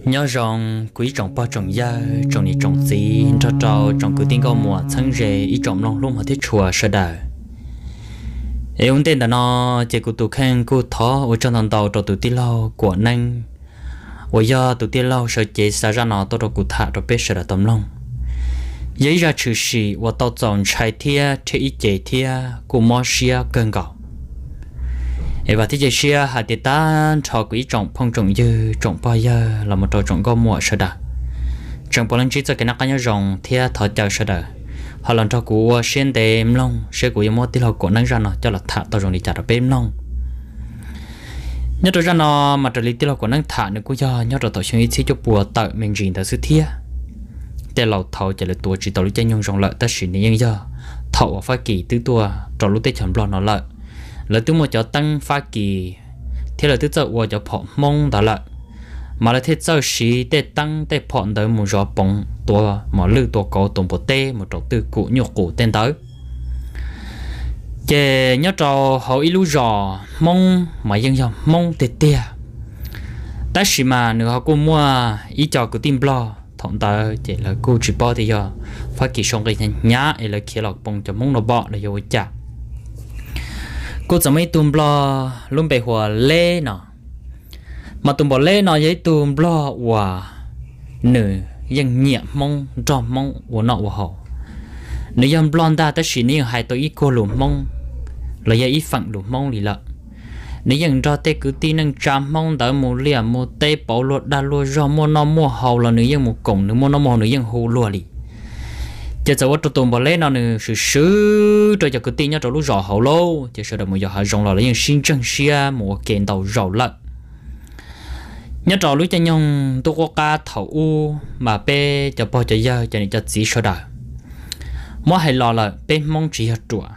Nyob zoo kuv ib tsoom pog tsoom yawg, tsoom niam tsoom txiv nrog rau tsoom kwv tij nkauj muam txheeb ze ib tsoom mloog hlub hmov thiab tshua sawv daws. Es ua ntej ntawm no ces kuv tus kheej kuj thov ua tsaug ntau ntau rau tus tij laug Kuam Neeb uas yog tus tij laug sawv cev xa zaj no tuaj rau kuv tham rau peb sawv daws tau mloog. Yog ib zaj tshwm sim uas tau txaus ntshai thiab rhiab ib ce thiab kuj mob siab kawg nkaus. Es vam thiab cia siab hais tias tag nrho kuv ib tsoom phooj tsoom ywg, tsoom pog yawg los mus rau tsoom nkauj muam sawv daws tseem puav leej ntsib txoj kev noj qab nyob zoo thiab thov caw sawv daws ho los nrog kuv ua siab ntev mloog seb kuv yuav muab tij laug Kuam Neeb zaj no coj los tham tau zoo li cas rau peb mloog. Nyob rau zaj no mas raws li tij laug Kuam Neeb tham nws kuj yog nyob rau thaum xyoo ib txhiab cuaj puas tawm me ntsis ntawd xwb thiab. Tej laus thaud ces lawv tuav tsis tau lub caij nyoog zoo lawm tab sis nws yeej yog thaum uas Fab Kis twb tuaj rau lub teb chaws Nplog no lawm, lawv twb muaj cov teeb Fab Kis thiab lawv twb txawj ua cov phom Hmoob ntawd lawm, mas lawv thiaj txawj siv tej teeb tej phom ntawd mus zov poov, tua mos lwj, tua kauv, tua npua teb mus rau twj kum nyuj qus tej ntawd. Ces nyob rau hauv ib lub zos Hmoob mas yeej yog Hmoob tiag tiag, tab sis mas nws ho kuj muaj ib co kwv tij Nplog thaum ntawd ces lawv kuj tsis paub tias yog Fab Kis sau nqi hnyav es lawv khiav los poo cov Hmoob no pom los yog ua cas. Kuj txawm muaj ib tug Nplog lub npe hu ua Leb no, mas tus npam Leb no yog ib tug Nplog uas nws yeej nyiam Hmoob, nrog Hmoob ua noj ua haus. Nws yog Nplog ntag tab sis nws yeej hais tau ib kuag lus Hmoob los yog ib feem lus Hmoob li lawm. Nws yeej nrog tej kwv tij neej tsa Hmoob ntawd mus liaj mus teb, pauv luag dag luag zog, muaj noj muaj haus los nws yeej mus koom, nws muaj noj muaj haus nws yeej hu luag li. Ces txawm ua rau tus npam Leb no nws swm swv rau cov kwv tij nyob rau lub zos hauv lauj, ces sawv daws mus yos hav zoov los lawv yeej sib ntseeg siab mus ua ke ntau zaus lawm. Nyob rau lub caij nyoog ntuj qub qab thaum ub mas peb cov pog cov yawg, cov niam cov txiv sawv daws muab hais los lawm, peb Hmoob tsis yog ruam,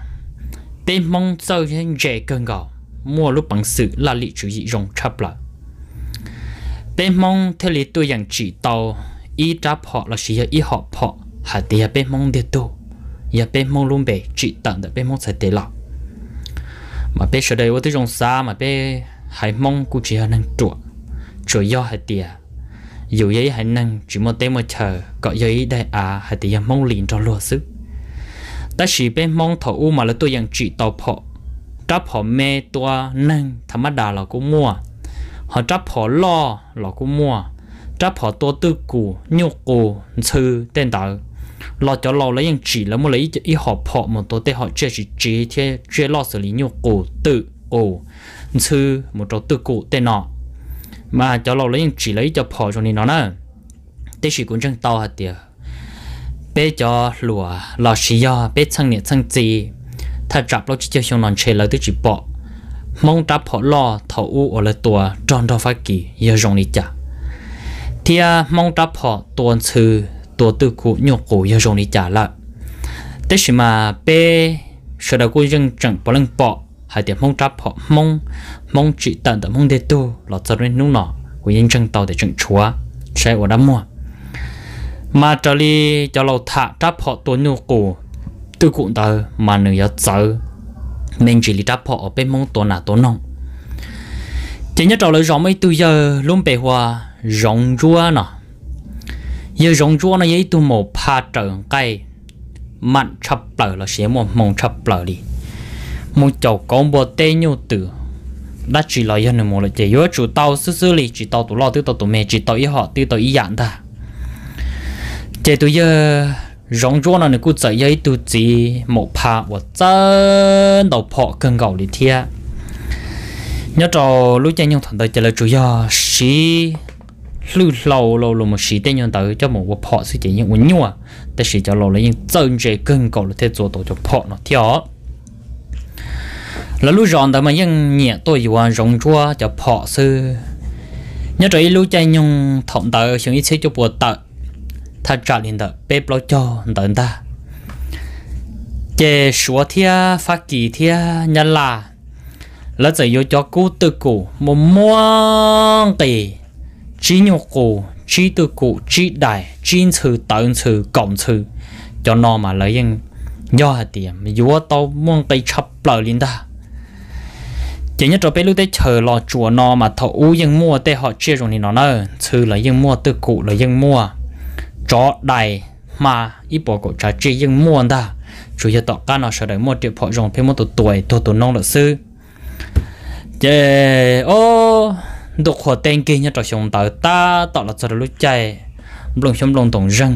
peb Hmoob txawj thiab ntse kawg nkaus, muaj lub peev xwm laj lim tswv yim zoo tshaj plaws. Peb Hmoob thiaj li tuaj yeem tsim tau ib rab phom lossis yog ib hom phom hais tias yog peb Hmoob ntiag tug, yog peb Hmoob lub npe tsim tawm ntawm peb Hmoob txhais tes los. Mas peb sawv daws ua tib zoo xav mas peb haiv Hmoob kuj tsis yog neeg ruam, tsuas yog hais tias yus yog ib haiv neeg tsis muaj teb muaj chaw kom yog ib daim av hais tias yog Hmoob li nrog luag xwb. Tab sis peb Hmoob thaum ub mas lawv tuaj yeem tsim tau phom, rab phom me tua neeg tha mab das los kuj muaj, ho rab phom loj los kuj muaj, rab phom tua twj kum nyuj qus ntxhw tej ntawd los cov laus lawv yeej tsim lawv muaj lawv ib hom phom mus tua tej hom tsiaj tsis tsiv thiab tsiaj loj xws li nyuj qus, twm qus, ntxhw mus rau twj kum tej no. Mas cov laus lawv yeej tsim lawv ib co phom zoo li no na. Tiam sis kuv ntseeg tau hais tias peb cov hluas lossis yog peb txheej niam txheej txiv thaj tsam plaub tsib caug xyoo no ntshe lawv twb tsis pom Hmoob rab phom loj thaum ub uas lawv tua rog nrog Fab Kis yog zoo li cas, thiab Hmoob rab phom tua ntxhw, tua twj kum nyuj qus yog zoo li cas lawm. Tiam sis mas peb sawv daws kuj yeej tseem puav leej pom hais tias Hmoob rab phom Hmoob, Hmoob tsim tawm ntawm Hmoob ntiag tug los txog niaj hnub no kuv yeej ntseeg tau tias tseem tshuav, saib ua dab muag. Mas raws li cov laus tham rab phom tua nyuj qus twj kum ntawd mas nws yuav txawv me ntsis li rab phom uas peb Hmoob tua nas tua noog. Ces nyob rau lawv zos muaj ib tug yawg lub npe hu ua Zoov Ntsuab no. Yawg Zoov Ntsuab no yog ib tug maum pha raws nqaij mam tshaj plaws lossis yog muaj hmoo tshaj plaws li. Mus caum kauv npua teb nyuj twm dab tsi los yog nws mus lawm ces yuav tsum tau xwb xwb li, tsis tau tus loj twb tau tus me, tsis tau ib hom twb tau ib yam ntag. Ces tus yawg Zoov Ntsuab no nws kuj txawm yog ib tug txiv maum pha uas txawj ntaus phom kawg nkaus li thiab. Nyob rau lub caij nyoog thaum ntawd ces lawv tsuas yog siv hlwj hlau los mus siv tej nyuag ntawd coj mus ua phom xwb ces yeej ua nyuaj, tab sis cov laus lawv yeej txawj ntse kawg nkaus lawv thiaj txua tau cov phom no thiab os. Lawv lub zos ntawd mas yeej nyiam tuaj yuav Zoov Ntsuab cov phom xwb. Nyob rau ib lub caij nyoog thaum ntawd xyoo ib txhiab cuaj puas tawm, thaj tsam li ntawm peb plaub caug ntawd ntag, ces Suav thiab Fab Kis thiab Nyab Laj lawv txawm yuav cov kub twj kum muaj muaj nqis, tsib nyuj qus, tsib twj kum, tsib dais, tsib ntxhw, tawv ntxhw, kaum ntxhw, cov no mas lawv yeej yog hais tias yuav tau muaj nqis tshaj plaws li ntag. Ces nyob rau peb lub teb chaws Los Tsuas no mas thaum ub yeej muaj tej hom tsiaj zoo li no na, ntxhw los yeej muaj, twj kum los yeej muaj, tsov dais hma ib puas kaum tsav tsiaj yeej muaj ntag. Tsuas yog tom qab no sawv daws muaj riam phom zoo pheej muab tua tua es tuag tus noob lawm xwb. Ces o, ntuj qhua teb nkig nyob rau xyoo ntawd tab tom los txog rau lub caij nplooj xyoob nplooj ntoos zeeg,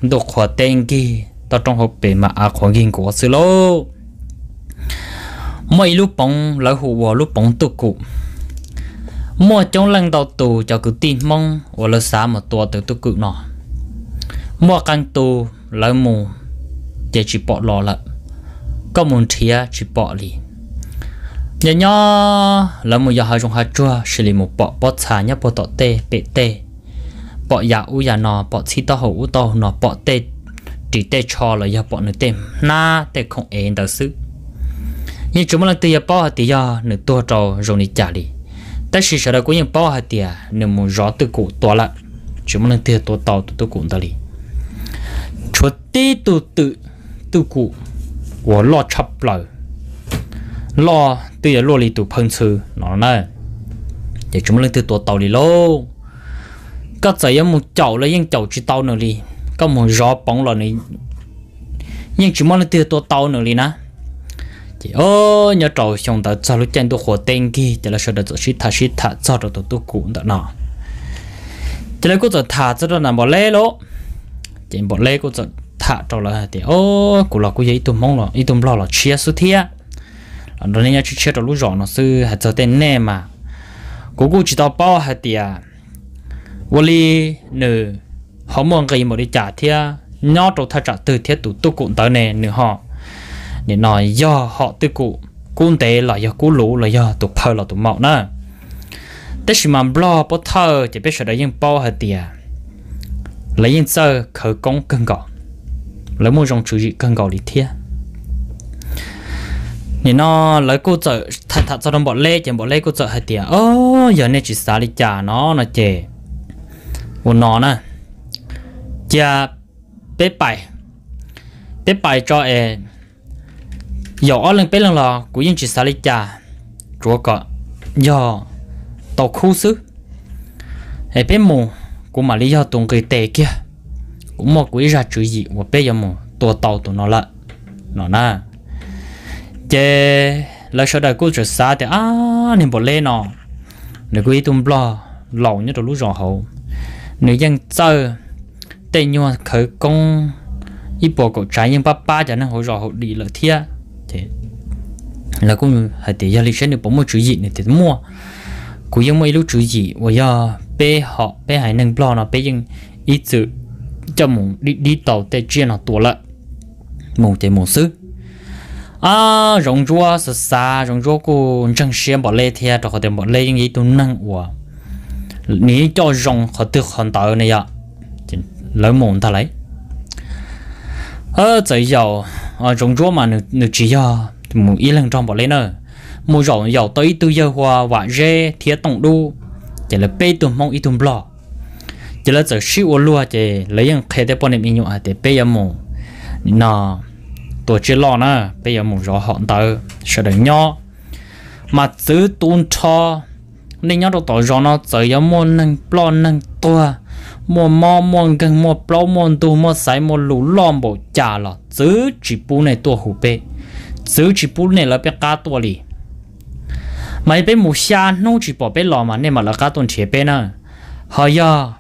ntuj qhua teb nkig, toj roob hauv pes mas av qhuav nkig nkuav xwb lauj. Muaj ib lub poov lawv hu ua lub poov twj kum. Muaj coob leej ntau tus cov kwv tij Hmoob uas lawv xav mus tua tus twj kum no. Muaj qee tus lawv mus ces tsis pom los lawm, koj mus nrhiav tsis pom li. Nyob nyob lawv mus yos hav zoov hav tsuag sis li mus pom pob txha nyob puag tom tej pem tej, pom yam ub yam no, pom txhib taub hau ub taub hau no, pom tej ris tej tsho los yog pom nws tej hnab tej khoom ev ntawd xwb. Yeej tsis muaj leej twg yuav paub hais tias yog nws tuag rau zoo li cas li, tab sis sawv daws kuj yeej paub hais tias nws mus zov twj kum tua lawm, tsis muaj leej twg tua tau tus twj kum ntawd li. Tshuav tib tug twm, twj kum uas loj tshaj plaws, loj twb yuav luaj li tus phawj ntxhw no na, ces tsis muaj leej twg tua tau li lauj. Koj txawm yuav mus caum los yeej caum tsis tau nws li, koj mus zov poov los nws yeej tsis muaj leej twg tua tau nws li na. Ces o, nyob rau xyoo ntawd txog lub caij ntuj qhua teb nkig ces lawv sawv daws txawm sib tham sib tham txog rau tus twj kum ntawm no. Ces lawv kuj txawm tham txog rau ntawm Npaum Leb lauj. Ces Npaum Leb kuj txawm tham rau lawv hais tias, o, kuv los kuj yog ib tug Hmoob, ib tug Nplog los tshiab xwb thiab, los nrog nej nyob tshiab tshiab rau lub zos no xwb, hais txog tej nej mas kuv kuj tsis tau paub hais tias ua li nws ho muaj nqis npaum li cas thiab nyob rau thaj tsam twg thiab tus twj kum ntawd ne nws ho, nim no yog hom twj kum kub ntev los yog kub luv los yog tus phawj los tus maum na. Tab sis mas Nplog pov thawj ces peb sawv daws yeej paub hais tias lawv yeej txawj khawv koob kawg nkaus, lawv muaj zoo tswv yim kawg nkaus li thiab. Nim no lawv kuj txawm tham tham txog rau Npaum Leb ces Npaum Leb kuj txawm hais tias, o, yog nej tsis xav li cas no no ces ua no na, cia peb pais, peb pais tso es yaum ob leeg peb leeg los kuv yeej tsis xav li cas, tsuav kom yog tau khub xwb. Es peb mus, kuv mam li yog tus nqis tes kiag, kuv muaj kuv ib zaj tswv yim uas peb yuav mus tua tau tus no lawm no na. Ces lawv sawv daws kuj tseem xav tias, ab, niag Npaum Leb no nws kuj ib tug Nplog laus nyob rau lub zos hauv, nws yeej txawj tej nyuag khawv koob ib puas kaum tsav yeej pab pab cov neeg hauv zos hauv dim lawm thiab. Ces lawv kuj hais tias yog li saib nws puas muaj tswv yim, nws tias muaj, kuv yeej muaj ib lub tswv yim uas yog peb hom peb haiv neeg Nplog no peb yeej ib txwm coj mus dib dib tau tej tsiaj no tua lawm, mus ces mus xwb. Zoov Ntsuab xav xav, Zoov Ntsuab kuj ntseeg siab Npaum Leb thiab rau qhov tias Npaum Leb yeej yog ib tug neeg uas nws yeej coj zoo qhov twg qhov ntawd ne yom. Lawv mus ntag lauj. Txawm yaum, Zoov Ntsuab mas nws tsis yog mus ib leeg nrog Npaum Leb na, mus zaum yaum tau ib tug yawg hu ua Vam Zeb thiab Tooj Dub, ces lawv peb tug Hmoob ib tug Nplog. Ces lawv txawm sib ua luag ces lawv yeej qhia tej poj niam me nyuam hais tias peb yuav mus no tua tsiaj loj na, peb yuav mus zov hom ntawd sawv daws nyob mas txwv tu nrho. Nej nyob rau tom zos no txawm yuav muaj neeg ploj neeg tuag, muaj mob muaj nkeeg, muaj plaub muaj ntug, muaj xaiv muaj lus loj npaum cas los txwv tsis pub nej tuaj hu peb, txwv tsis pub nej lawv peb qab tuaj li. Mas yog peb mus xya hnub tsis pom peb los mas nej mam lawv qab tuaj nrhiav peb na. Ho yog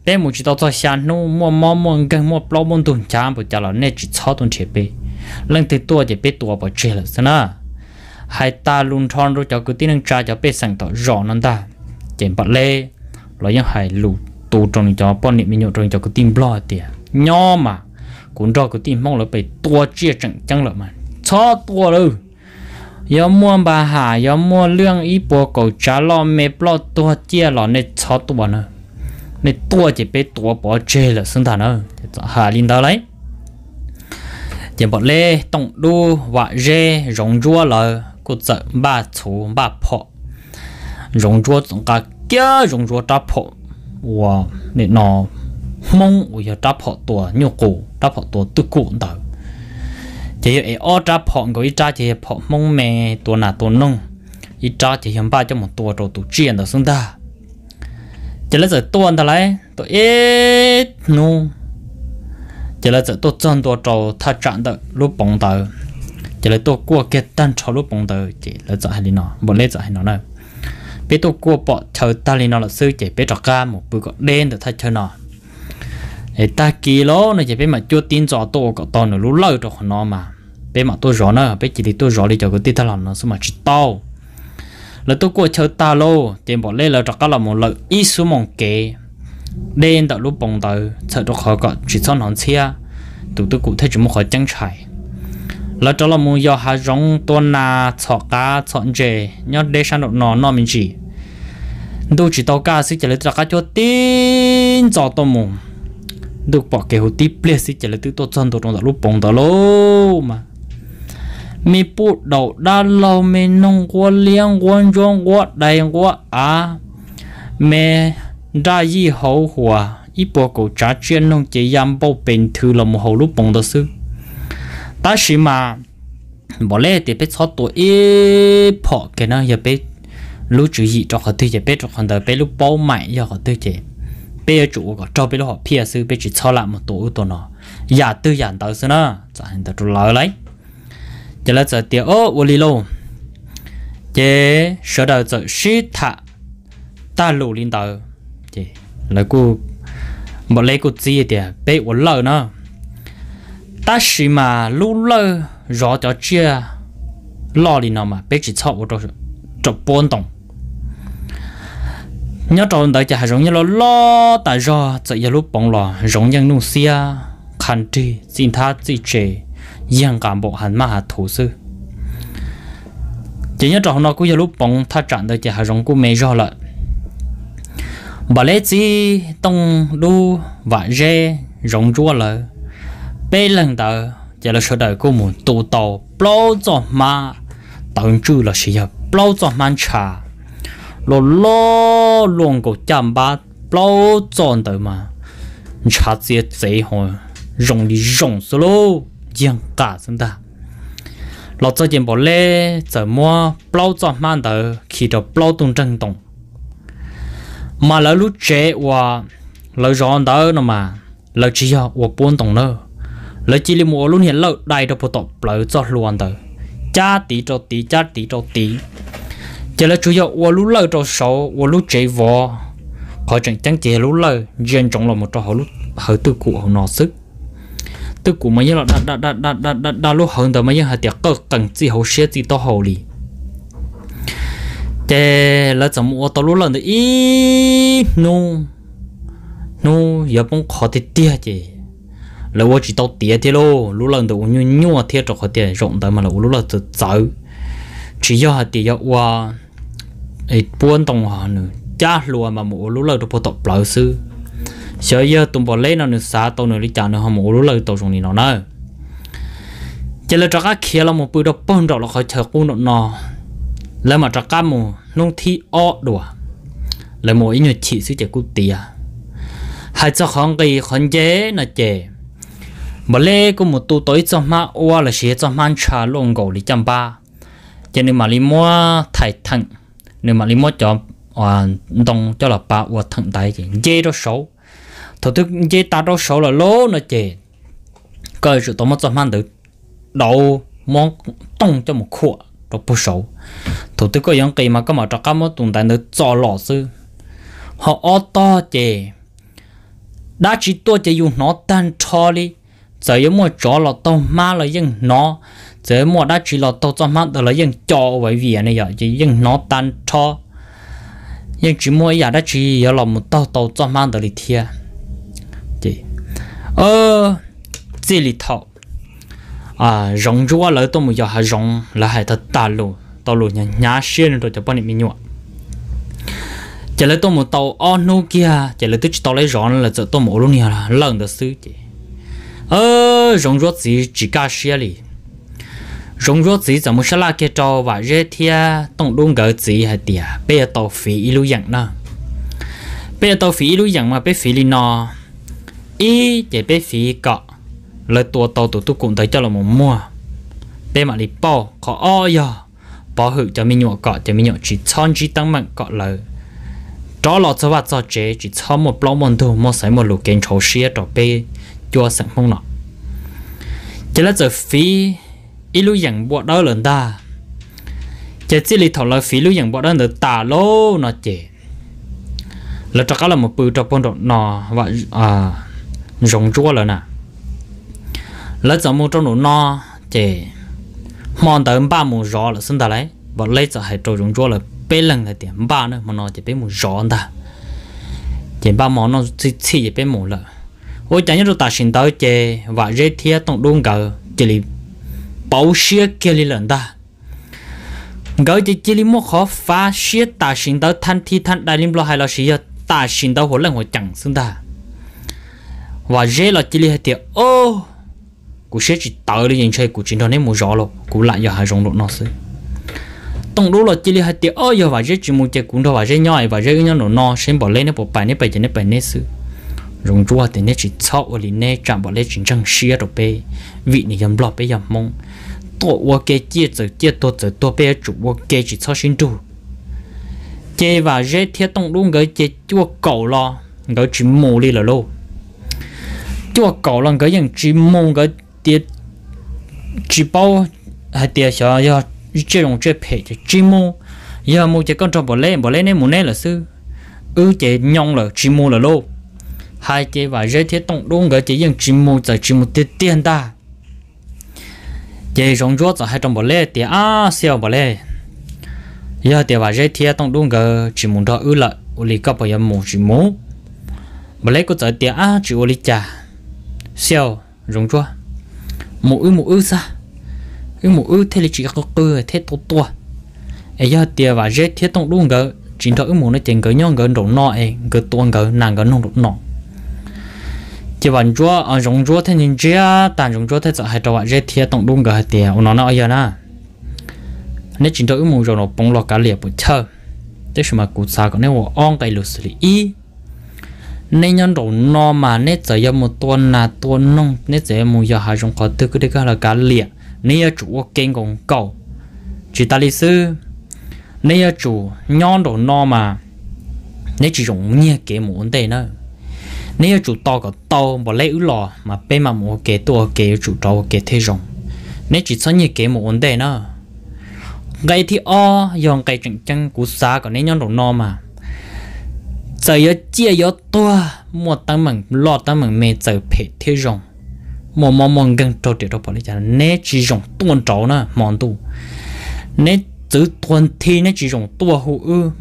peb mus tsis tau txog xya hnub, muaj mob muaj nkeeg muaj plaub muaj ntug nchav npaum cas los nej tsis txhob tuaj nrhiav peb. Leej twg tuaj ces peb tua pov tseg lawm xwb na. Hais tas lus nrho rau cov kwv tij neej tsa cov pej xeem tom zos no ntag, ces Npaum Leb los yeej hais lus tu rau nws cov poj niam me nyuam, rau nws cov kwv tij Nplog hais tias nyob mas kuv nrog kwv tij Hmoob lawv pem tua tsiaj tseem ceeb lawm mas txhob tua lawm. Yuav muaj npa ham, yuav muaj lwj ib puas kaum tsav loj me ploj tuag ciaj los nej txhob tua na. Nej tuaj ces peb tua pov tseg lawm xwb ntag na. Hais li ntawd lauj. Ces Npaum Leb, Tooj Dub, Vam Zeb, Zoov Ntsuab lawv kuj txawm npaj txhuv npaj phom. Zoov Ntsuab txawm nqa kiag Zoov Ntsuab rab phom uas nim no Hmoob uas yog rab phom tua nyuj qus, rab phom tua twj kum ntawd. Ces yog es ob rab phom nkaus, ib rab ces yog phom Hmoob me tua nas tua noog, ib rab ces yog npaj coj mus tua rau tus tsiaj ntawd xwb ntag. Ces lawv txawm tuaj ntag lauj, tuaj ib hnub, ces lawv txawm tuaj txog ntua rau thaj tsam ntawm lub poov ntawd. Ces lawv tuaj kuaj kiag tag nrho lub poov ntawd ces lawv txawm hais li no, Npaum Leb txawm hais no na: Peb tuaj kuaj pom chaw tag li no lawm xwb ces peb rov qab mus pw kom deb ntawm thaj chaw no. Es tag kis lawm no ces peb mam cuab tib ntxov tuaj ua kom tau nws lub lawj rau qhov no mas peb mam tuaj zov na, peb cia li tuaj zov li cov kwv tij tag los no xwb mas tsis tau. Lawv tuaj kuaj chaw tag lauj ces Npaum Leb lawv rov qab los mus lawm ib xuab moos kev deb ntawm lub poov ntawd txhawm rau qhov kom tsis txhob hnov ntxhiab, tus twj kum thiaj tsis muaj qhov ceeb ntshai. Lawv rov los mus yos hav zoov tua nas txhom qav txhom ntses nyob deb sab nraum no noj me ntsis. Ntuj tsis tau kaj xwb ces lawv rov qab cuab tib ntxov tuaj mus. Ntuj pom kev huv tib pliag xwb ces lawv twb tuaj txog ntua rau ntawm lub poov ntawd lauj mas me puj daum dab laug, me noog nquab liab nquab ntsuab nquab dais nquab av, me nraj yij hauv huas ib puas kaum tsav tsiaj noog ces ya npauj pes nthwv los mus haus lub poov ntawd xwb. Tab sis mas Npaum Leb tias peb txhob tua ib phom kiag na, yog peb lub tswv yim rau qhov twg ces peb rau qhov ntawd, peb lub paub maim yog qhov twg ces peb yuav tsum ua kom raug peb lub hom phiaj xwb, peb tsis txhob lam mus tua ub tua no, yam twg yam ntawd xwb na. Txawm hais ntawd rau lawv lauj, ces lawv txawm tias, Ua li lauj. Ces sawv daws txawm sib tham tag lus li ntawd, ces lawv kuj, Npaum Leb kuj txib tias, Peb ua lawj na, tab sis mas lub lawj zov cov tsiaj loj li no mas peb tsis txhob ua rau puab ntoo. Nyob rau ntawd ces hav zoov nyob loj loj tas zog, txawm yog lub poov los zoov yeej nuj xiab qha nrig txij nthab txij tse, yag nqas npaum hav maj hav thuv xwb. Ces nyob rau hauv no kuj yog lub poov thaj tsam ntawd ces hav zoov kuj me zog lawm. Npaum Leb txib Tooj Dub, Vam Zeb, Zoov Ntsuab lawv peb leeg ntawd ces lawv sawv daws kuj mus tu tau plaub txoj hmab tawv ntswj lossis yog plaub txoj hmab ntsha loj loj luaj nkaus caj npab, plaub txoj ntawd mas ntshav txiav txev ho zoo li zoo xwb lauj, yag nqas xwb ntag. Los txog ces Npaum Leb txawm muab plaub txoj hmab ntawd khi rau plaub tug nreeg ntoo. Mas lawv lub tsev uas lawv zov ntawd no mas lawv tsis yog ua puab ntoo na, lawv cia li mus ua lub niag lawj dai rau puag tom plawv txoj hlua ntawd, cab tid rau tid cab tid rau tid. Ces lawv tsuas yog ua lub lawj rau saud ua lub tsev vov, qhov tseem ceeb ces yog lub lawj ntsia ntsoov los mus rau hauv twj kum hauv no xwb. Twj kum mas yeej los da da da da da da lub hawv ntawd mas yeej hais tias qawj qees txij hauv siab txij taub hau li. Ces lawv txawm mus ua tau lub lawj ntawd ib hnub, hnub yuav poob qho tiag tiag ces lawv ua tsis tau tiav thiab lauj, lub lawj ntawd ua nyuaj nyuaj thiab rau qhov tias zaum ntawd mas lawv ua lub lawj txawv txawv, tsis yog hais tias yog ua puab ntoo, nws cab hlua mas mus ua lub lawj rau puag tom plawv xwb. Xyov yog tus Npaum Leb no nws xav tau nws li cas nws ho mus ua lub lawj tau zoo li no na. Ces lawv rov qab khiav los mus pw rau puag nraum lawv qhov chaw qub nraum no, lawv mam rov qab mus hnub thib ob dua, lawv mus ua ib nyuag chim xwb ces kuj tiav. Hais txog qhov nqis qhov nce no ces Npaum Leb kuj mus tu tau ib txoj hmab uab lossis txoj hmab ntsha luaj nkaus li caj npab, ces nws mam li muab thaim theem, nws mam li muab cov ntoo coj los pav ua theem ntaiv ces nce rau saud. Thaum twg nce tas rau saud lawm lauj no ces koj yuav tsum tau muab txoj hmab ntawd dauv, muab tooj coj mus khuam rau puag saud. Thaum twg koj yuav nqis mas koj mam rov qab muab tus ntaiv ntawd txo los xwb. Ho ob tog ces dab tsi tuaj ces yus hnov tag nrho li. Txawm yuav muaj tsov los taug hmab los yeej hnov, txawm yuav muaj dab tsi los taug txoj hmab ntawd los yeej co ua vias ne yom, ces yeej hnov tag nrho, yeej tsis muaj ib yam dab tsi yuav los mus taug tau txoj hmab ntawd li thiab. Ces txij li thaum Zoov Ntsuab lawv tuaj mus yos hav zoov, lawv hais tag tas lus tau lus hnyav hnyav siab rau cov poj niam me nyuam, ces lawv tuaj mus tau ob hnub kiag ces lawv twb tsis tau lawv zov, lawv txawm tuaj mus ua lub niag lawj ntawd xwb ces Zoov Ntsuab txiv tsis kaj siab li. Zoov Ntsuab txiv txawm mus sab laj kiag rau Vam Zeb thiab Tooj Dub nkawd txiv hais tias, Peb yuav tau fiv ib lub yeem na. Peb yuav tau fiv ib lub yeem mas peb fiv li no. Ib ces peb fiv kom lawv tua tau tus tub kum ntawd coj los mus muag, peb mam li pauj. Qhov ob yog pov hwm cov me nyuam kom cov me nyuam tsis txhob ntsib teeb meem kom lawv rov los txog vaj txog tsev, tsis txhob muaj plaub muaj ntug, muaj xaiv muaj lus kev ntshauv siab rau peb cuab xeem Hmoob no. Ces lawv txawm fiv ib lub yeem npua dawb lawm ntag. Ces txij li thaum lawv fiv lub yeem npua dawb ntawd tas lauj no ces lawv rov qab los mus pw rau puag nraum no, Zoov Ntsuab lawv na. Lawv txawm mus rau nraum no, ces hmo ntawd npaj mus zov lawm xwb ntag lauj. Npaum Leb txawm hais rau Zoov Ntsuab lawv peb leeg hais tias, Npaj na, hmo no ces peb mus zov ntag. Ces npaj hmo noj txhij txhij ces peb mus lawm. Ua cas nyob rau tam sim ntawd ces Vam Zeb thiab Tooj Dub nkawd cia li pauv siab kiag li lawm ntag. Nkawd ces cia li muaj qhov fav siab tam sim ntawd, thaj thi thaj dai li Nplog hais los sis yog tam sim ntawd huam leej huam ceem xwb ntag. Vam Zeb los cia li hais tias, O, kuv siab tsis tawv li, ntshe kuv tsis nrog neb mus zov lawm, kuv lam yos hav zoov nraum no xwb. Tooj Dub los cia li hais tias, O, yog Vam Zeb tsis mus ces kuv nrog Vam Zeb nyob es Vam Zeb wb nyob nraum no, seb Npaum Leb neb puas pais, neb pais ces neb pais neb xwb. Zoov Ntsuab tias, Neb tsis txhob ua li neb, tsam Npaum Leb tsis ntseeg siab rau peb, vim nws yog Nplog peb yog Hmoob. Tuaj ua ke, ciaj txawm ciaj, tuag txawm tuag, peb yuav tsum ua ke tsis txhob sib nrug. Ces Vam Zeb thiab Tooj Dub nkawd ces cuaj kaum los nkawd tsis mus li lawm lauj. Cuaj kaum los nkawd yeej tsis mus, nkawd tias tsis paub hais tias xyov yog tsiaj zoo tsiaj phem ces tsis mus, yog mus ces koj nrog Npaum Leb, Npaum Leb neb mus neb lawm xwb, wb ces nyoo lawm tsis mus lawm lauj. Hais ces Vam Zeb thiab Tooj Dub nkawd ces yeej tsis mus, txawm tsis mus tiag tiag ntag. Ces Zoov Ntsuab txawm hais rau Npaum Leb tias, Ab, Xiaus Npaum Leb, yog tias Vam Zeb thiab Tooj Dub nkawd tsis mus nrog wb lawm, ua li koj puas yuav mus tsis mus? Npaum Leb kuj txawm tias, Ab, tsis ua li cas, Xiaus Zoov Ntsuab, mus wb mus wb xwb, wb mus wb thiaj li tsis qw qw thiab tua tua. Es yog tias Vam Zeb thiab Tooj Dub nkawd tsis nrog wb mus no ces nkawd nyob nkawd nraum no es nkawd tua nkawd nas nkawd noog nraum no. Ces Vam Ntsuab, Zoov Ntsuab thiaj ntsia tag, Zoov Ntsuab thiaj txawm hais rau Vam Zeb thiab Tooj Dub nkawd hais tias, Ua no na, o yog na, neb tsis nrog wb mus zaum nraum Poov Los Kav Liam puas chawj? Tab sis mas kuv xav kom neb ua ob nqe lus xws li ib, neb nyob nraum no mas neb txawm yuav mus tua nas tua noog, neb txawm yuav mus yos hav zoov qhov twg, kwj deg kwj ha los kav liam, neb yuav tsum ua ke nkaus nkaus. Tsis tas li xwb, neb yuav tsum nyob nraum no mas neb tsis zoo nyiag kev mus ua ntej na. Neb yuav tsum tos kom tau Npaum Leb wb los mas peb mam mus ua ke, tuaj ua ke yuav tsum rov ua ke thiaj zoo. Neb tsis txhob nyiag kev mus ua ntej na. Nqe thib ob yog nqe tseem ceeb, kuv xav kom neb nyob nraum no mas txawm yuav ciaj yuav tuag, muaj teeb meem loj teeb meem me, txawm phem thiab zoo, muaj mob muaj nkeeg raug riam raug phom li cas, neb tsis zoo tuaj nraud na hmo ntuj. Neb txwv tuag nthi neb tsis zoo tuaj hu wb.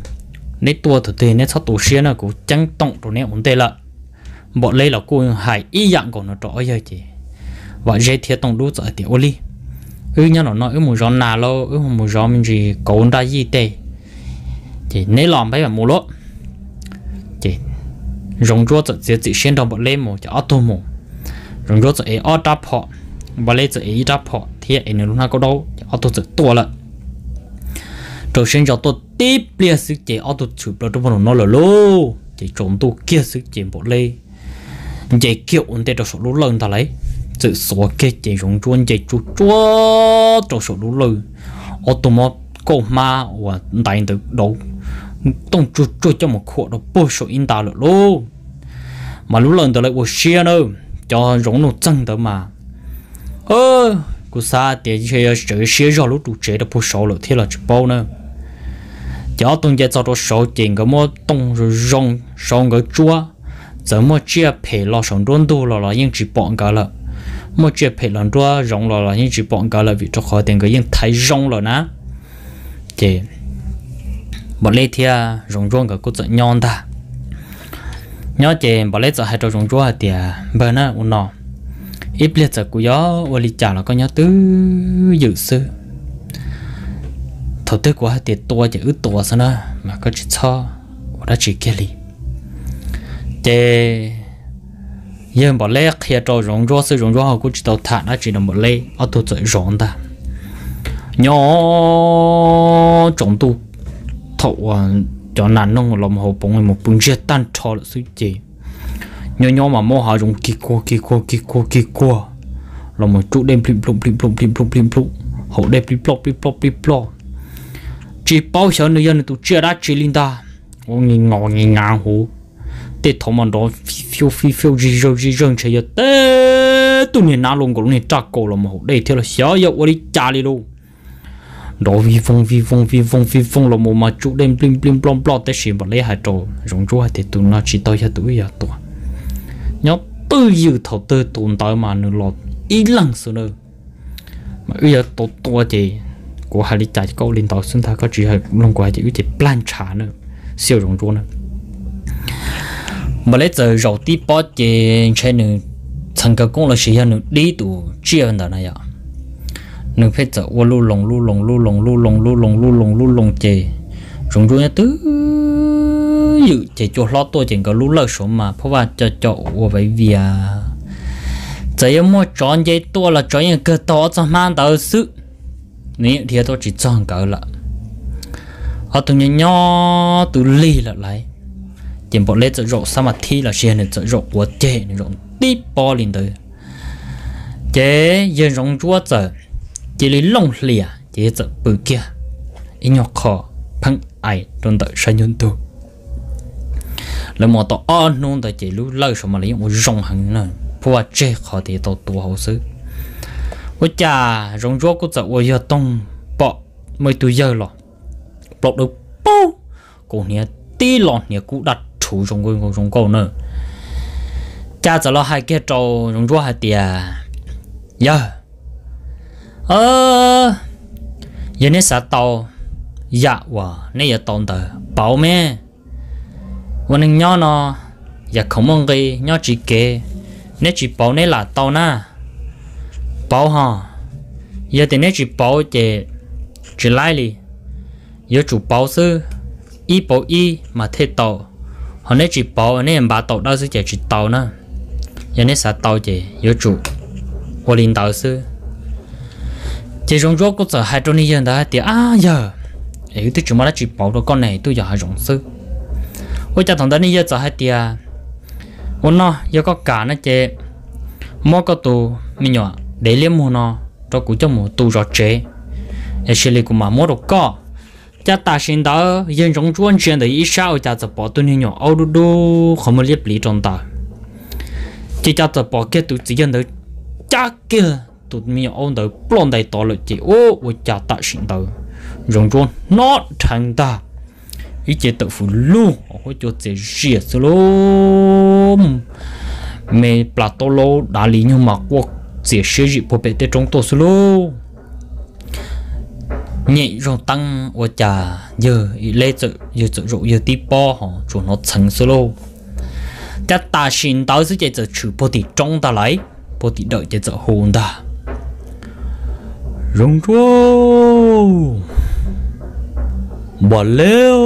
Neb tuaj thaum twg neb txhob tu siab na, kuv ceeb toom rau neb ua ntej lawm. Npaum Leb los kuj hais ib yam nkaus no rau ob yawg ces Vam Zeb thiab Tooj Dub txawm hais tias, Ua li, wb nyob nraum no wb mus zov nas lauj, wb mus zov me ntsis kauv nraj yij tej, ces neb los peb mam mus lauj. Ces Zoov Ntsuab txawm txiav txim siab nrog Npaum Leb mus, ces ob tug mus. Zoov Ntsuab txawm ev ob rab phom, Npaum Leb txawm ev ib rab phom thiab ev nws lub hnab kaub daub, ces ob tug txawm tuaj lawm. Rau siab ntso tuaj tib pliag xwb ces ob tug tshwm plaws rau puag nraum no lawm lauj. Ces tsaus ntuj kiag xwb ces Npaum Leb nce kiag ua ntej rau saum lub lawj ntag lauj. Txawm xuav kiag ces Zoov Ntsuab nce tsuj tsuag rau saum lub lawj, ob tug muab kauj hmab uas ntaiv ntawd dauv tooj tsuj tsuag coj mus khuam rau puag saum ib nta lawm lauj. Mas lub lawj ntawd lawv ua siab na, cov zoov nuj txeeg ntawd mas kuv xav tias ntshe yuav tseem siab zog lub ru tsev rau puag saud lawm thiab los tsis paub na. Ces ob tug nce txog rau saud ces nkawd muab tooj zoo zoo saud nkawd tsuab, txawm muaj tsiaj phem los saum nruab ntug los los yeej tsis pom nkawd lawm, muaj tsiaj phem los nruab zoov los los yeej tsis pom nkawd lawm vim rau qhov tias nkawd yeej thaiv zoo lawm na. Ces Npaum Leb thiab Zoov Ntsuab nkawd kuj txawm nyob ntag. Nyob ces Npaum Leb txawm hais rau Zoov Ntsuab hais tias, Npawg na, ua no, ib pliag txawm kuv yuav ua li cas los koj nyob twj ywm xwb. Thaum twg kuv hais tias tua ces wb tua xwb na, mas koj tsis txhob ua dab tsi kiag li. Ces yawg Npaum Leb qhia rau Zoov Ntsuab xwb, Zoov Ntsuab ho kuj tsis tau tham dab tsi rau Npaum Leb, ob tug txawm zov ntag. Nyob tsaus ntuj, thaum uas cov nas noog los mus hauv poov mus pw ntsiag tag nrho lawm xwb ces nyob nyob mas muaj hav zoov kig kuag kig kuag kig kuag kig kuag los mus tsub dej nplim nplum nplim nplum nplim nplum nplim nplum, haus dej plij ploj plij ploj plij ploj. tsis paub xyov nws yog nws tus tsiaj dab tsi li ntag. Ua nyi ngos nyi ngas huv, tej thaum mas nrov fij fiuj fij fiuj zig zawg zig zawg ntshe yog teb tug niag nab luaj nkaus lub niag raj kaus los mus haus dej thiab los xyov yog ua li cas li lauj. Nrov vij voog vij voog vij voog vij voog los mus mas tsum dej nplij nplij nploj nploj tab sis Npam Leb hais rau Zoov Ntsuab hais tias tus no tsis tau yog tus wb yuav tua. Nyob twj ywm thaum twg tus ntawd mas nws los ib leeg xwb na. Mas wb yuav tau tua ces kuv hais li cas koj ua li ntawd xwb ntag, koj tsis mloog kuv hais ces wb ces plag ntshav na, xiaj Zoov Ntsuab na. Npam Leb txawm zaum tib pob ces ntshe nws txheev kawg koob los sis yog nws dib tus tsiaj ntawd na yom. Nws pheej txawm ua lub loo lub loo lub loo lub loo lub loo lub loo lub loo ces Zoov Ntsuab nyob twj ywm ces cua hlob tuaj ces nkawd lub lawj saud mas phob vaj co co ua vaiv vias. Txawm yuav muaj tsov nce tuaj los tsov yeej kawg tau ob txoj hmab ntawd xwb, nws yeej dhia tuaj tsis txog nkawd lawm. Ob tug nyob nyob twb lig lawm lauj, ces Npam Leb txawm zaum xab mas thib los sis yog nws txawm zaum quav ceg, nws zaum tib pob li ntawd. Ces yawg Zoov Ntsuab txawm cia li looj hlias ces yawg txawm pw kiag ib nyuag qho pheej ais rau ntawm saib nyob ntug. Lawv mus tau ob hnub ntawd ces lub lawj saud mas lawv yeej ua zoo heev na, phuaj tseg qhov tias tau tua hauv xwb. Ua cas Zoov Ntsuab kuj txawm ua yog toog pom muaj ib tug yawg los plaub dawb paug, kaus hniav tib lo hniav kub daj rhuv zoo nkauj zoo nkauj na. Cas txawm los hais kiag rau Zoov Ntsuab hais tias, yawg, yog neb xav tau yam uas neb yuav tau ntawd pauv me. Ua neej nyob no yam khoom muaj nqi nyob tsis kev, neb tsis pauv neb lam tau na. Pauv ho, yog tias neb tsis pauv ces tsis laib li, yuav tsum pauv xwb, ib pauv ib mas thiaj tau, ho neb tsis pauv neb npav tau dawb xwb ces tsis tau na. Yog neb xav tau ces yuav tsum ua li ntawd xwb. Ces Zoov Ntsuab kuj txawm hais rau niag yawg ntawd hais tias, ab yawg, es wb twb tsis muaj dab tsi pauv rau koj ne, twb yog hav zoov xwb. Ua cas thaum ntawd niag yawg txawm hais tias, ua no yog koj kam no ces muab koj tus me nyuam dev liab muag no rau kuv coj mus tu zov tsev, es cia li kuv mam muab rau koj. Cas tam sim ntawd yawg Zoov Ntsuab ntsia ntawm ib sab ua cas txawm pom tus niag nyuam aub dub dub qhov muag liab pliv rau ntawd. Ces cas txawm pom kiag tus txiv yawg ntawd cab kiag tus me nyuam aub ntawd ploj ntais tod lawm ces ua cas tam sim ntawd Zoov Ntsuab hnov dheev ntag, ib ce tawm fws lug, huab cua txias zias xwb lauj. Me plas taub laub dav li nyuag mas quaj txias siab zim puag pem tej roob tuaj xwb lauj. Nyem zaug teeb ua cas yawg ib leb txawm, yawg txawm zaum yawg tib pob ho tsuas hnov txheev xwb lauj. Cas tam sim ntawd xwb ces txawm tshwm puag tim roob ntag lauj, puag tim dawm ces txawm hu ntag, Zoov Ntsuab, Npam Leb,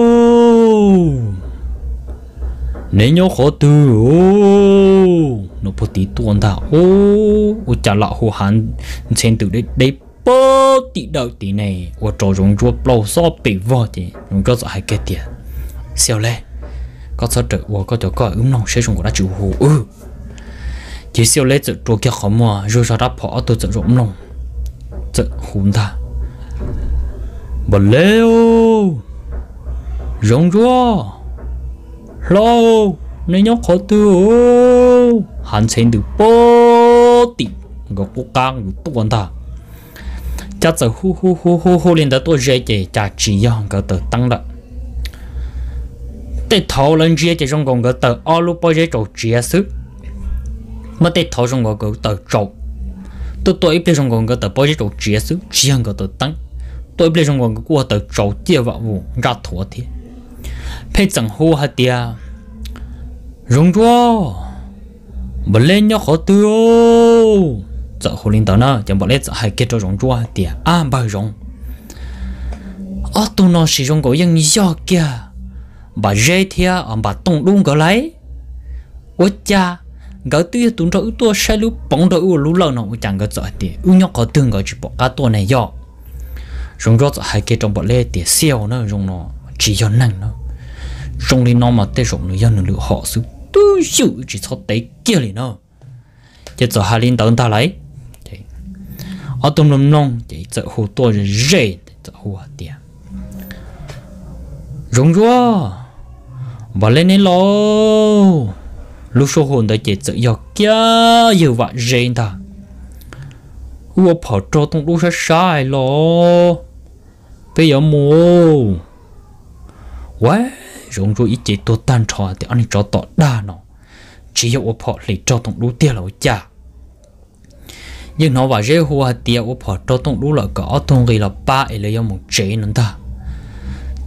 neb nyob qhov twg? No puag tim tuaj ntag, ua cas lam hu hav ntxhe ntws deb deb puag tim dawm tid ne, ua rau Zoov Ntsuab plaub xob pes vog ces Zoov Ntsuab txawm hais kiag tias, Xiau Leb, koj txhob rawm ua koj cov koj, wb mloog saib zoo nkaus dab tsi hu wb. Ces Xiau Leb txawm rua kiag qhov muag zuj zog rab phom ob tug txawm zaum mloog, txawm hu ntag, Npam Leb, Zoov Ntsuab, Hlob, neb nyob qhov twg? Hav ntxhe ntws puag tim nkawd qub qab nkawd tuaj ntag. Cas txawm hu hu hu hu hu li ntawd tuaj ze ces cas tsis yog nkawd taws teeb lawm. Tej thaum lawv ntsia ces zoo nkaus nkawd taws ob lub pob zeb tsaus tsiav xwb. Muaj tej thaum zoo nkaus nkawd taws tsaus. Tuaj tuaj ib pliag zoo nkaus nkawd taws pob zeb tsaus tsiav xwb, tsis yog nkawd taws teeb. Tuaj ib pliag zoo nkaus nkawd kuj taws tsaus ciaj vam vus ntsaj thuav thiab. Pheej txawm hu hais tias, Zoov Ntsuab, Npam Leb nyob qhov twg? Txawm hu li ntawd na ces Npam Leb txawm hais kiag rau Zoov Ntsuab hais tias, Ab npawg Zoov, ob tug no sis zoo nkaus yeej yog kiag Npam Zeb thiab Npam Tooj Dub nkawd lauj. Ua cas nkawd twb yog tus nrog wb tuaj saib lub poov nrog wb ua lub lawj no ua cas nkawd txawm hais tias wb nyob qhov twg nkawd tsis pom qab tuaj ne yog? Zoov Ntsuab txawm hais kiag rau Npam Leb tias, Xiau na, zoo no tsis yog neeg na. Zoo li no mas tej zaum nws yog nws lwm hom xwb, twb ywm tsis txhob teb kiag li na. Ces txawm hais li ntawd ntag lauj. Ob tug mloog mloog ces txawm hu tuaj ze, txawm hu hais tias, Zoov Ntsuab, Vam Leej neb lauj. Lub suab hu ntawd ces txawm yog kiag yawg Vam Zeb ntag. Wb ua phom raug Tooj Dub sab sab los, peb yuav mus. Ua, Zoov Ntsuab ib ce tuag tag nrho tias, Ob niag tsov tom dag no, tsis yog ua phom hlis raug Tooj Dub tiag los ua cas? Yeej hnov Vam Zeb hu hais tias ua phom raug Tooj Dub lawm kom ob tug nqis los pab es lawv yuav mus tsev no ntag.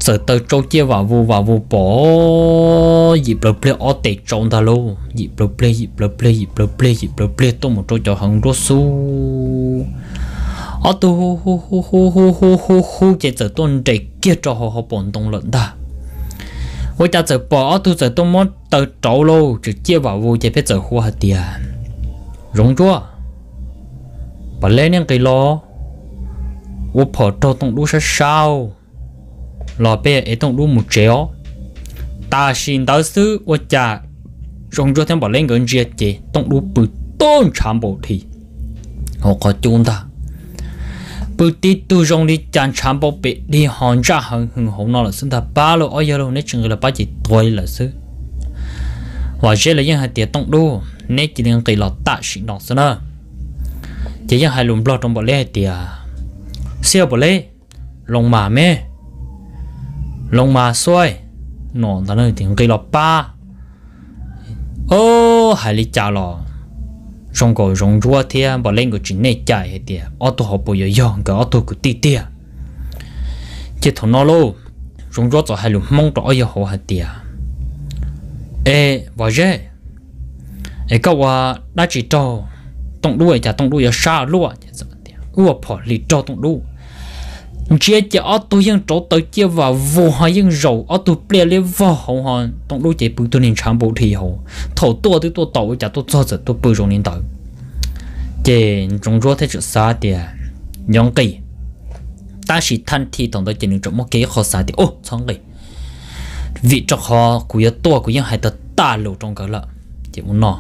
Txawm taw tsau ciaj vam vus vam vus pom, yim plaws pliag ob tes tsau ntag lauj, yim plaws pliag, yim plaws pliag, yim plaws pliag, yim plaws pliag tuaj mus rau cov hauv nruab xub. Ob tug hu hu hu hu hu hu hu ces txawm tuaj nres kiag rau hauv hauv paus ntoo lawm ntag. Ua cas txawm pom ob tug txawm tuaj muab taw rauv lauj, tseem ciaj vam vus ces peb txawm hu hais tias, Zoov Ntsuab, Vam Leej neb nqis los, ua phom raug Tooj Dub sab sab los peb ev Tooj Dub mus tsev os. Tam sim ntawd xwb ua cas Zoov Ntsuab thiab Vam Leej nkawd ntsia ces Tooj Dub pw tag ntshav npau dhi hauv qhov cub ntag. Pw tib tug zoo li cas ntshav npau pem dhi ho ntsaj heev hwv hauv no lawm xwb ntag. Pab lauj, ob yawg lauj, neb tsis nqis los pab ces tuag li lawm xwb. Vam Zeb los yeej hais tias, Tooj Dub, neb cia li nqis los tam sim no xwb na. Ces yeej hais lus Nplog rau Npaum Leb hais tias, Xiaj Npaum Leb, loo mas me, loo mas xuaj, no ntag, nqis los pab. Ob, hais li cas los zoo nkaus Zoov Ntsuab thiab Npaum Leb nkawd tsis nej cai hais tias ob tug hauv paus yuav yog nkawd ob tug kwv tij tiag. Ces thaum no lauj, Zoov Ntsuab txawm hais lus Hmoob rau ob yawg hauv hais tias, Es Vam Zeb, es koj ua dab tsi raug Tooj Dub es cas Tooj Dub yuav sab luaj? Wb ua phom hlis raug Tooj Dub. Ntsia ces ob tug yeej rauv taws ciaj vam vus ho yeej zaum ob tug pliaj liab vog hauv ho Tooj Dub ces pw tug niag ntshav npau dhi hauv. Thaum tuaj twb tuaj tau ua cas tuaj txog txawm tuaj pw zoo li ntawd. Ces Zoov Ntsuab thiaj txawm xav tias yuav nqis. Tab sis thaj thi thaum ntawd ces nws tseem muaj kiag ib qho xav tias, Ub, txhob nqis, vim rau qhov kuv yuav tuaj kuv yeej hais tag tag lus rau nkawd lawm. Ces ua no,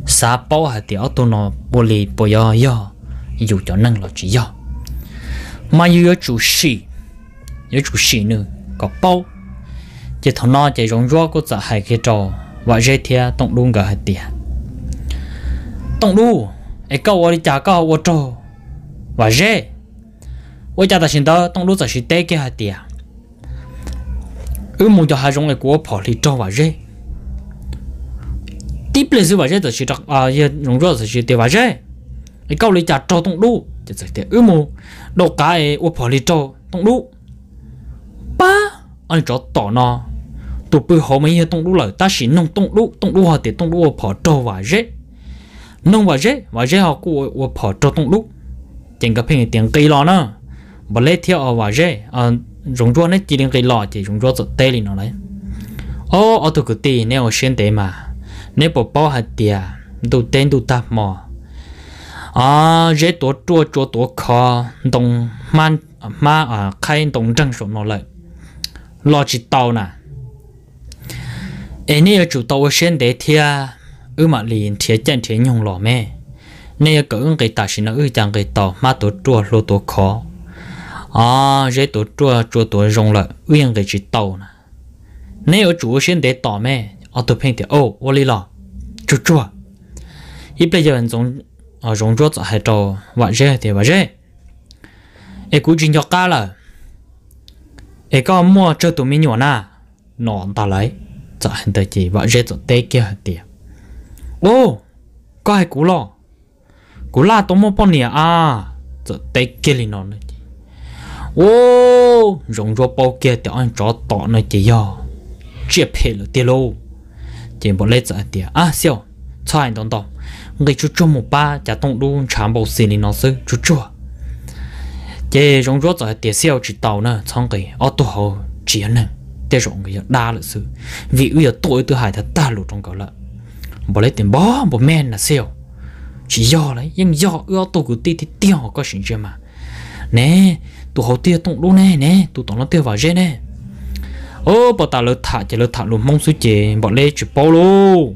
xav paub hais tias ob tug no ua li puas yuav yog yus cov neeg los tsis yog, mas yus yuav tsum sim, yuav tsum sim nws kom paub. Ces thaum no ces Zoov Ntsuab kuj txawm hais kiag rau Vam Zeb thiab Tooj Dub nkawd hais tias, Tooj Dub, es koj ua li cas koj ua raug Vam Zeb? Ua cas tam sim ntawd Tooj Dub txawm sis teb kiag hais tias, Wb mus cov hav zoov es kuv ua phom hlis raug Vam Zeb. Tib pliag xwb Vam Zeb txawm sis, Zoov Ntsuab txawm sis tias, Vam Zeb, es koj ua li cas raug Tooj Dub? Ces txawm tias, Wb mus dau qav es ua phom hlis raug Tooj Dub. Pab, ob niag tsov tom no, tus pw hauv mas yeej yog Tooj Dub lawm tab sis noog Tooj Dub, Tooj Dub ho tias Tooj Dub ua phom raug Vam Zeb. Noog Vam Zeb, Vam Zeb ho kuj ua phom raug Tooj Dub. Ces nkawd pheej tias, Nqis los na, Npaum Leb thiab Vam Zeb, Zoov Ntsuab neb cia li nqis los. Ces Zoov Ntsuab txawm teb li no lawm, Ob, ob tug kwv tij, neb ua siab ntev mas, neb puas paub hais tias ntuj teb ntuj tag hmo, zeb tuav ruaj tsua tuav khov, ntoo hmab, qhaib ntoo nreeg saum no lawm, los tsis tau na. Es neb yuav tsum tau ua siab ntev thiab, wb mam li nrhiav caij nrhiav nyoog los me. Nej yuav kom wb nqis tam sim no wb cas nqis tau, hmab tuav ruaj hlua tuav khov, zeb tuav ruaj tsua tuav zoo lawm wb yeej nqis tsis tau na. Neb yuav tsum ua siab ntev tos me. Ob tug pheej tias, Ua li los, tsuag tsuag. Ib pliag yawg Zoov Ntsuab txawm hais rau Vam Zeb tias, Vam Zeb, es kuv tsis nco qab lawm, es koj muaj tsawg tus me nyuam na? No ntag lauj. Txawm hais ntawd ces Vam Zeb txawm teb kiag hais tias, Ub, koj hais kuv los? Kuv laj tau muaj poj niam a. Txawm teb kiag li no ces, ub, Zoov Ntsuab paub kiag tias ob tsov tom no ces yog tsiaj phem lawm tiag lauj. Ces Npaum Leb txawm hais tias, Ab, Xiaj, txhob hais ntau ntau, nqis tsuag tsuag mus pab cas Tooj Dub ntshav npau xis li no xwb, tsuag tsuag. Ces Zoov Ntsuab txawm hais tias, Xiaj, tsis tau na, txhob nqis, ob tug hauv tsis yog neeg, tej zaum nkawd yog dab lawm xwb, vim wb yuav tuaj wb twb hais tag tag lus rau nkawd lawm. Npaum Leb tias, Npaum, Npaum Mej na Xiaj, tsis yog lawm, yeej yog wb ob tug kwv tij tiag tiag os, koj sim ntsia mas. Ne, tus hauv twg yog Tooj Dub ne, ne tus tom no twg yog Vam Zeb ne? Ub, puag ta lawv tham ces lawv tham lus Hmoob xwb ces Npaum Leb tsis paub lauj.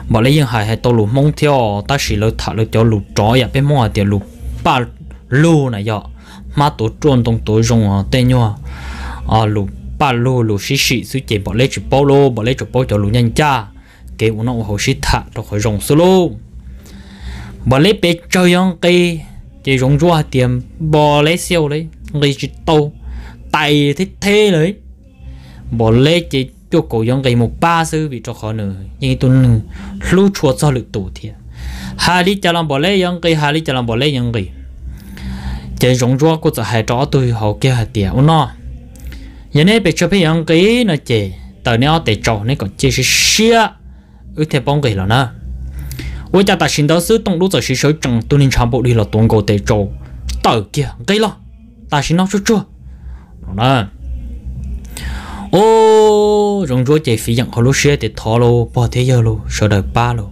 Npaum Leb yeej hais hais tau lus Hmoob thiab os, tab sis lawv tham lawv cov lus rov yam peb Hmoob hais tias lus paj lug na, yog hmab tuav ruaj ntoo tuav zoo os, tej nyuag lus paj lug lus sib sim xwb ces Npom Leb tsis paub lauj, Npom Leb tsuas paub cov lus ncaj ncaj, kev ua noj ua haus sib tham rau qhov zoo xwb lauj. Npom Leb pes tsawg yuav nqis, ces Zoov Ntsuab hais tias, Npom Leb xiauj le, nqis tsis tau, tais theb theb le. Npom Leb ces cuaj kaum yuav nqis mus pab xwb vim rau qhov nws yeej ib tug neeg hlub tshua txog lwm tus thiab. Hais li cas los Npom Leb yuav nqis, hais li cas los Npom Leb yuav nqis. Ces Zoov Ntsuab kuj txawm hais rau ob tug hauv kiag hais tias, Ua no, yog neb pes tsawg peb yuav nqis no ces taws neb ob tes tsau, neb kom cia siab siab, wb thiaj paub nqis los na. Ua cas tam sim ntawd xwb Tooj Dub txawm siv sawv tsees, tus neeg ntshav npaum dig los tuav nkaus tes tsau, tawm kiag, Nqis los, tam sim no tsuag tsuag no na. Ub, Zoov Ntsuab ces fiv yeem hauv lub siab tias, Thov lauj, pog thiab yawg lauj, sawv daws pab lauj,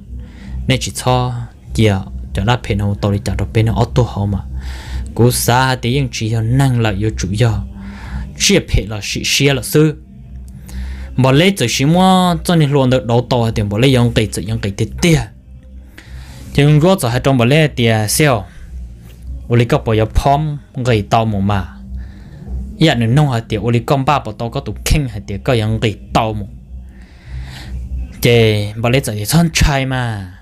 nej tsis txhob cia cov dab phem no ua tau li cas rau peb, neb ob tug hauv mas kuv xav hais tias yeej tsis yog neeg lawm, yuav tsum yog tsiaj phem los sim siab lawm xwb. Npom Leb txawm siv muab txoj niag hlua ntawd dauv tau hais tias Npom Leb yuav nqis, txawm yuav nqis tiag tiag. Ces Zoov Ntsuab txawm hais rau Npom Leb hais tias, Xiauj, ua li koj puas yuav phob nqis tau mus mas? Ib yam nws nug hais tias, Ua li koj npaj puas tau koj tus kheej hais tias koj yuav nqis tau mus? Ces Npom Leb txawm tias, Txhob ntshai mas,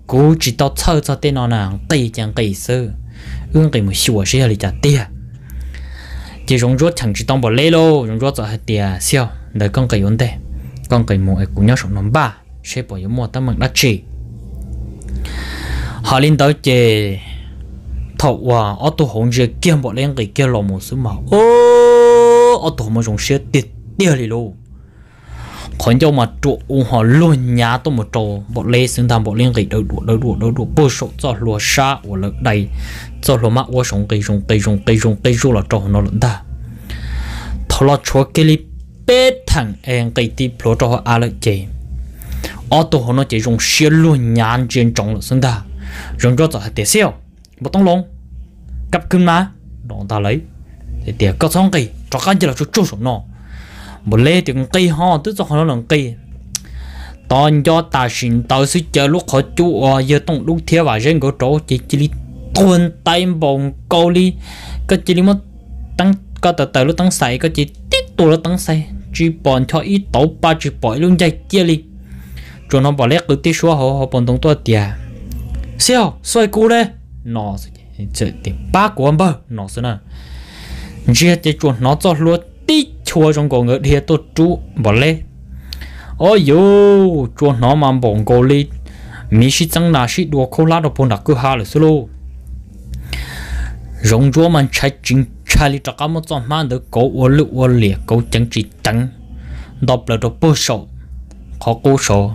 kuv tsis tau txhawj txog tej no na, nqis ces nqis xwb, wb nqis mus xyuas seb yog li cas tiag. Ces Zoov Ntsuab cheem tsis tau Npom Leb lauj, Zoov Ntsuab txawm hais tias, Xiauj, ntawd koj nqis ua ntej, koj nqis mus es kuv nyob saum no npaj seb puas yuav muaj teeb meem dab tsi. Hais li ntawd ces thaum uas ob tug hauv ntsia kiag Npom Leb nqis kiag los mus xwb mas, ob tug hauv mas zoo siab tiag tiag li lauj. Qhov ncauj mas ruam u ho luag nyav tuaj mus rau Npom Leb xwb ntag. Npom Leb nqis dawb dua dawb dua dawb dua puag saum txoj hlua sab uas lawv dai txoj hlua mab ua saud, nqis zoo nqis zoo nqis zoo nqis zoo los rau hauv no lawm ntag. Thaum los tshuav kiag li peb theem es nqis ti plhuav rau hauv av lawm ces ob tug hauv no ces zoo siab luag nyav ntsia ntsoov lawm xwb ntag. Zoov Ntsuab txawm hais tias, Xiauj, Npom Tooj Loo, kab kwb mas, no ntag lauj, tias, Koj txhob nqis, rov qab ncig los tsuag tsuag saum no. Npom Leb tias, Nqis ho, twb txog qhov no los nqis. Tos nco tam sim ntawd xwb ces lub qhov cub uas yawg Tooj Dub thiab Vam Zeb nkawd rau ces cia li tuag ntais npaum nkaus li, koj cia li muab, koj taws taws lub teeb xais, koj cia li tib tuag lub teeb xais, tsis pom ncho ib tauv pa, tsis pom ib lub ncaig ciaj li. Tsuas hnov Npom Leb qw tib suab hauv hauv paus ntoo tuaj tias, Xiauj, xuav kuv le, no. Pab kuv npawg, no xwb na. Ntsiag ces tsuas hnov txoj hlua tib chua zoo nkaus nkawd dhia tuaj rub Npom Leb. Ob yus tsuas hnov mas npaum nkaus li miv sib txeeb nas sib dua khaub hlab rau puag nram kwj ha lawm xwb lauj. Zoov Ntsuab mas ntshai tsis ntshai li rov qab muab txoj hmab ntawd kauv ua lwj ua liam, kauv ceev tsis ceev, nto plaws rau puag saum qhov qub saud.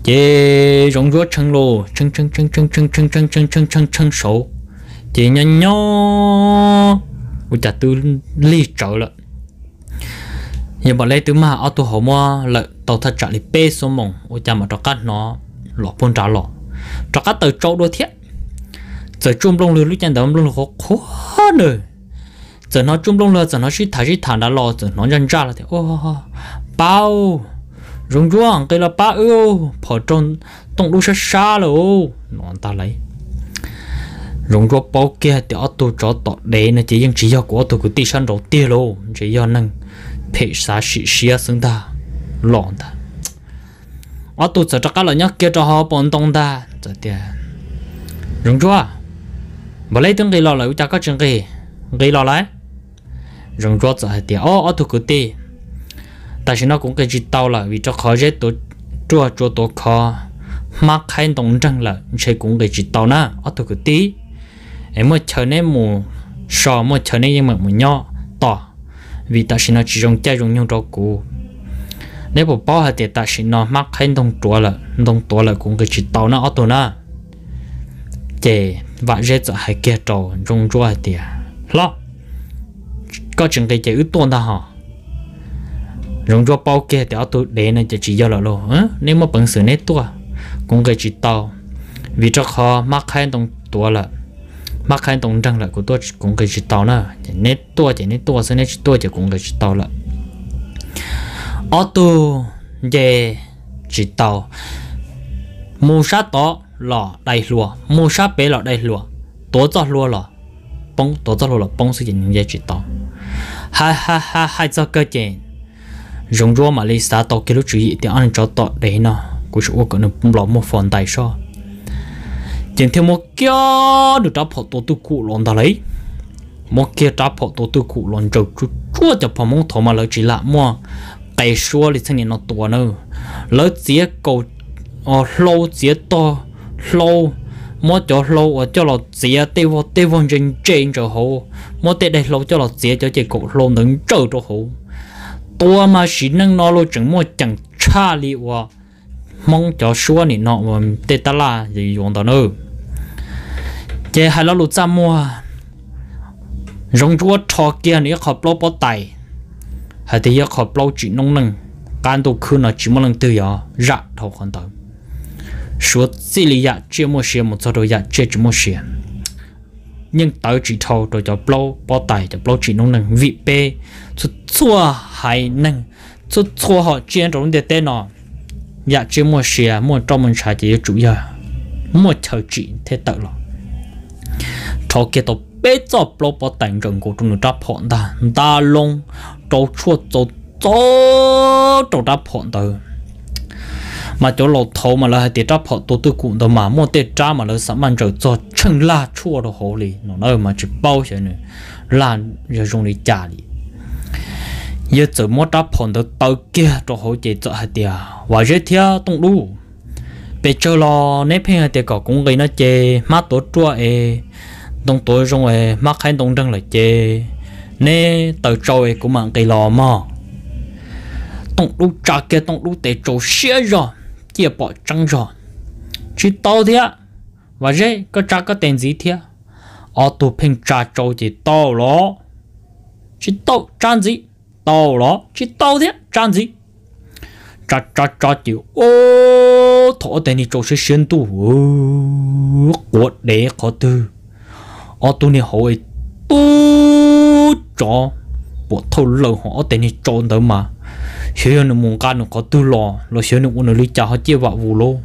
Ces Zoov Ntsuab tshee los tshee tshee tshee tshee tshee tshee tshee tshee tshee tshee saud, ces nyob nyob ua cas twb lig tsawv lawm. Yog Npom Leb twb mag ob tug hauv muab lawm tau thaj tsam li peb xuab moos ua cas mam rov qab hnov los puag nrad los, rov qab taws tsau dua thiab. Txawm tsuj nplooj lwg, lub caij ntawd nplooj lwg qhuav qhuav nws. Txawm hnov tsuj nplooj lwg, txawm hnov sib tham sib tham nrad los, txawm hnov ntsaj ntsaj los tias, Pab, Zoov Ntsuab, nqis los pab wb, phom raug Tooj Dub sab sab lawm, no ntag lauj. Zoov Ntsuab paub kiag tias ob tug tsov tom dev no ces yeej tsis yog kuv ob tug kwv tij sab nraud tiag lauj, ntshe yog neeg phem xav sim siab xwb ntag los ntag. Ob tug txawm rov qab los nyob kiag rau hauv paus ntoo ntag, txawm tias, Zoov Ntsuab, Npom Leb twb nqis los lawm ua cas koj tsis nqis, nqis los lauj? Zoov Ntsuab txawm hais tias, Ob, ob tug kwv tij, tam sim no kuv nqis tsis tau lawm vim rau qhov zeb tuav ruaj tsua tuav khov, hmab qhaib ntoo nreeg lawm, ntshe kuv nqis tsis tau na ob tug kwv tij. Es muaj chaw neb mus so, muaj chaw neb yeej meem mus nyob tos, vim tam sim no tsis zoo caij zoo nyoog rau kuv. Neb puas paub hais tias tam sim no hmab qhaib ntoo ruav lawm, ntoo tuav lawm, kuv nqis tsis tau na ob tug na. Ces Vam Zeb txawm hais kiag rau Zoov Ntsuab hais tias, Hlob, koj tsis nqis ces wb tuaj ntag hos. Zoov Ntsuab paub kiag tias ob tug dev no ces tsis yog lawm lauj, Neb muaj peev xwm neb tuaj, kuv nqis tsis tau, vim rau qhov hmab qhaib ntoo tuav lawm, hmab qhaib ntoo nreeg lawm, kuv tuaj kuv nqis tsis tau na. Ces neb tuaj ces neb tuaj xwb, neb tsis tuaj ces kuv nqis tsis tau lawm. Ob tug nce tsis tau, mus sab tod los dai hlua, mus sab pem los dai hlua, tuav txoj hlua los poob, tuav txoj hlua los poob xwb ces nce tsis tau. Hais hais hais hais txog kawg ces Zoov Ntsuab mam li xav tau kiag lub tswv yim tias, Ob, nws tsov tom dev no, kuv sim ua kom nws los muaj fos ntais soj. Ces thiaj muab kiag nws rab phom tua twj kum los ntag lauj. Muab kiag rab phom tua twj kum los ntsaws tsuaj tsuaj cov phom Hmoob thaum mas lawv tsis lam muaj qe suab li txheej niam no tua na. Lawv txiav kaum hlau, txiav tog hlau, muab cov hlau uas coj los txiav tej vog tej vog ntse ntse ntsaws hauv, muab tej daim hlau coj los txiav cov ces kaum hlau ntawd ntsaws rau hauv. Tua mas sim neej no los tseem muaj ceem tshaj li uas Hmoob cov suab nim no uas tej tab laj yuav ntawd na. Ces hais lo lus txaj muag, Zoov Ntsuab rho kiag nws ib qho plaub pob tais, hais tias yog qho plaub tsim noob neej, qab ntuj khwb no tsis muaj leej twg yuav zam dhau qhov ntawd. Suav txij li yam tsiaj muaj sia mus txog rau yam tsiaj tsis muaj sia, yeej tawv tsis dhau rau cov plaub pob tais, cov plaub tsim noob neej, vim peb txhua txhua haiv neeg, txhua txhua hom tsiaj rau lub ntiaj teb no, yam tsiaj muaj sia muaj roj muaj ntshav ces yuav tsum yog muaj chaw tsim thiaj tawm los. Rho kiag tau peb txoj plaub pob tais ntsaws nkaus rau nws rab phom ntag, nta loo rau tshuaj txaus txaus rau rab phom ntawd. Mas cov laus thaud mas lawv hais tias rab phom tua twj kum ntawd mas muaj tej rab mas lawv xav maj ntsaws txog tsheej laj tshuaj rau hauv li no na, mas tsis paub xyov nws laj yog zoo li cas li. Yawg txawm muab rab phom ntawd taw kiag rau hauv ces txawm hais tias, Vam Zeb thiab Tooj Dub, pes tsawg los neb pheej hais tias kom kuv nqis no ces hmab tuav ruaj es ntoo tuav zoo es hmab qhaib ntoo nreeg lawm ces neb taws tsau es kuv mam nqis los mog. Tooj Dub tsa kiag Tooj Dub tes tsaus siab zog, ciaj pom tseeb zog. Tsis tau thiab, Vam Zeb koj tsa koj tes ntxiv thiab. Ob tug pheej tsa tsau ces tau los, tsis tau, tsa ntxiv, tau los, tsis tau thiab, tsa ntxiv. Tsa tsa tsa ces ub, thaum ob teg niag tsau siab siab ntuj quav dev qhov twg, ob tug niag hauv es tub tsov puam thauj lawm ho ob teg niag tsau ntawd mas xyov yog nws mus nqa nws qhov twg los los xyov nws ua nws li cas ho ciaj vam vus lauj.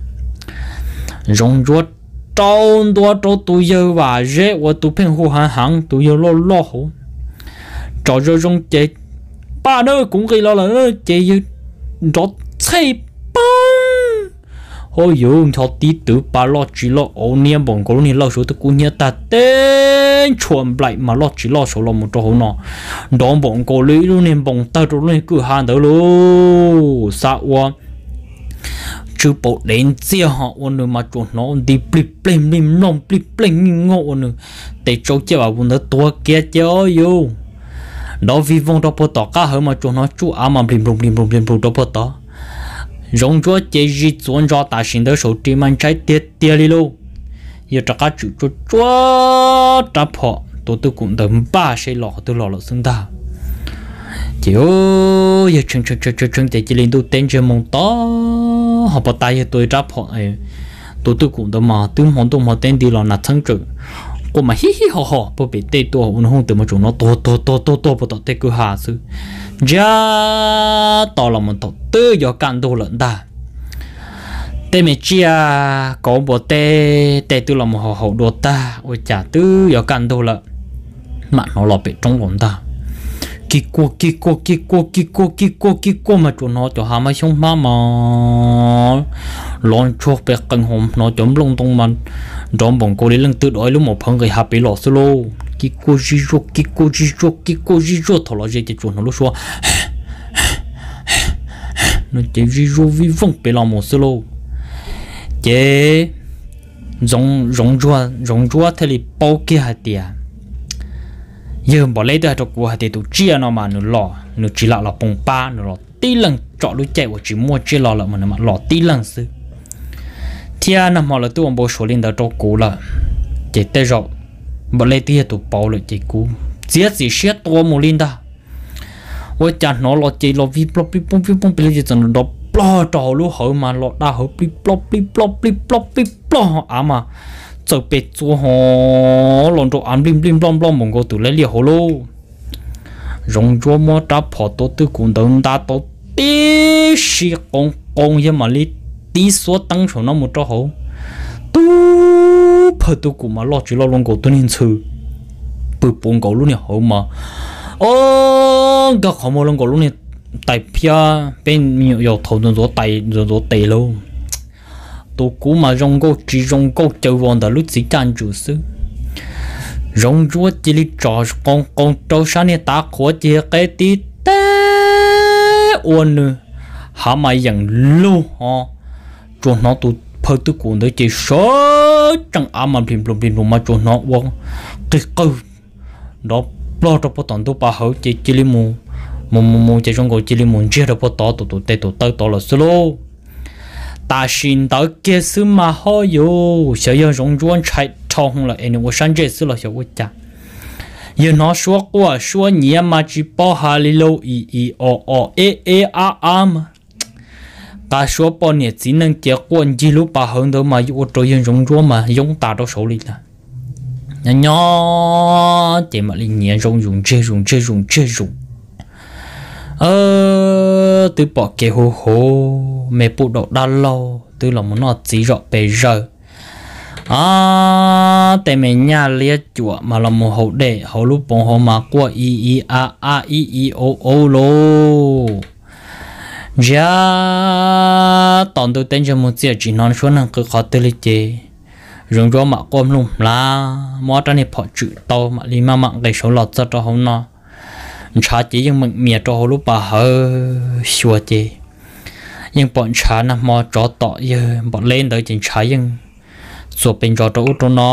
Zoov Ntsuab rau ntua rau tus yawg Vam Zeb uas tus pheej hu heev heev, tus yawg loj loj hauv, tsom zoo zoo ces, Pab na, kuv nqis los lawm. Ces yawg nrov txhej poob, ho yuv ncho tib twv pa loj tsis loj auv niab npaum nkaus lub niag lawj saud twb kub hnyiab tag, teb ntshua nplaim mas loj tsis loj saud los mus rau hauv no, nrov npaum nkaus li ib lub niag npoo tawg rau lub niag kwj ha ntawd lauj. Xav ua tsw paum dev ntxiag ho ua nws mas tsuas hnov nti plig pleg nplig mloog plig pleg nyij nyoog ua nws tes tsau ciaj vam vus ntawd tuag kiag ces, o yus, nrov vij voog rau puag tom qab hawv mas tsuas hnov tsuj av mas nplig nplug nplig nplug nplig nplug rau puag tod. Zoov Ntsuab ces zis txuav ntso tam sim ntawd saum ris mas ntshai tiag tiag li lauj. Yawg rov qab tswm tsuab tsuab rab phom tua twj kum ntawd npaj seb los qhov twg los lawm xwb ntag. Ces yawg tshee tshee tshee ces cia li ntuj teb ntsiag moo to, ho puag ta yawg tua rab phom tua twj kum ntawd mas twb hmo ntuj hmo teb nti los nas txheeb tseem quaj mas hib hib ho ho puag pem tej tuaj ua nws hooj twm mas tsuas hnov tuag tuag tuag tuag tuag puag tom tej kwj ha xwb. Ntsiag to los mus thaum twb yuav kaj ntug lawm ntag. Tej me tsiaj kauv npua teb tej twb los mus haus haus dua tag ua cas twb yuav kaj ntug lawm, mam hnov los pem roob los ntag. Kig kuaj kig kuaj kig kuaj kig kuaj kig kuaj kig kuaj mas tsuas hnov cov hav mab xyoob hmab mos lov ntsuag pes qees ho hnov cov nplooj ntoo mas nrov npaum nkaus li leej twg dov ib lub mom phawv nqis hav pem los xwb lauj. Kig kuaj zij zuaj kig kuaj zij zuaj kig kuaj zij zuaj thaum los ze ces tsuas hnov lub suab no ces zij zuaj vij voog pem los mus xwb lauj. Ces Zoov, Zoov Ntsuab thiaj li paub kiag hais tias, yawg Npom Leb twb hais rau kuv hais tias tus tsiaj no mas nws los nws tsis lam los poo pab, nws los tib leeg tsom lub caij uas tsis muaj tsiaj los lawm mas nws mam los tib leeg xwb. Thiab nag hmo lawv twb ua npau suav li ntawd rau kuv lawm, ces tej zaum Npom Leb twb yog tus pauv lawm ces kuv txiav txim siab tua mus li ntag. Ua cas hnov los ces los vij plog plij ploog vij ploog plig ces txawm nrov plog rau hauv lub hawv mas los daj hawv plij plog plij plog plij plog plij plog, av mas txawm pes txua ho los nrau av nplij nplij nploj nploj npaum nkaus tus laib liaj hauv lauj. Zoov Ntsuab muab rab phom tua twj kum ntawd nta tau tib si qoos qoos yawg mam li tiv xuab teeb saum no mus rau hauv. Tub phawj twj kum mas loj tsis loj luaj nkaus tus niag ntxhw, pw puv nkaus lub niag hawv mas Ob, nkag qhov muag los nkaus lub niag tais phiab, peb me nyuam yaus thaum ntxuav ntxuav tes lauj. Tus kub mas zoo nkauj tsis zoo nkauj caws vos ntawm lub txiv caj ntswg xwb. Zoov Ntsuab cia li tsom qoo qoo rau sab niag tav qhuav ces qe tib teb ua nws hav mas yeem lug ho. Tsuas hnov tus phaw twj kum ntawd ces sawv tsees av mas nplis nplus nplis nplus mas tsuas hnov ua qig qawg nrov plog rau puag tom ntug pas hawv ces cia li mus, mus mus mus ces zoo nkaus cia li mus ntsiag rau puag tod tus tus tes tus taw tod lawm xwb lauj. Tam sim ntawd kiag xwb mas ho yus xyov yog Zoov Ntsuab ntshai dhau lawm es nws ua sab ntsej xwb los xyov ua cas. Yog hnov suab quaj suab nyiav mas tsis paub hais li lauj, i i o o e e a a mas qab suab poj niam txiv neej cia quaj ncig lub pas hawv ntawd mas yuav ua rau yawg Zoov Ntsuab mas yoob tas rau saud li lawm. Nyob nyob ces mam li nyiav zoo zus ntseg zus ntseg zus ntseg zus. Twb pom kev huv huv me pub daum dab laug twb los mus noj txiv zom pes zaws. Tej me nyaj liab cuam mas los mus haus dej hauv lub poov hauv mas quaj i i a a i i o o lauj. Ntsiag to ntuj teb ntsiag mus txiaj tsis hnov suab neeg qw qhov twg li ces Zoov Ntsuab mam quaj mluj hmlav muab rab niag phom tswm tau mam li maj mam nqis saud los txog rau hauv no. Ntshav ces yeej meem mias rau hauv lub pas hawv xyuas ces yeej pom ntshav nag hmo tsov tom yawg npom leb ntawd ces ntshav yeej txuas pes ntsos rau ub rau no.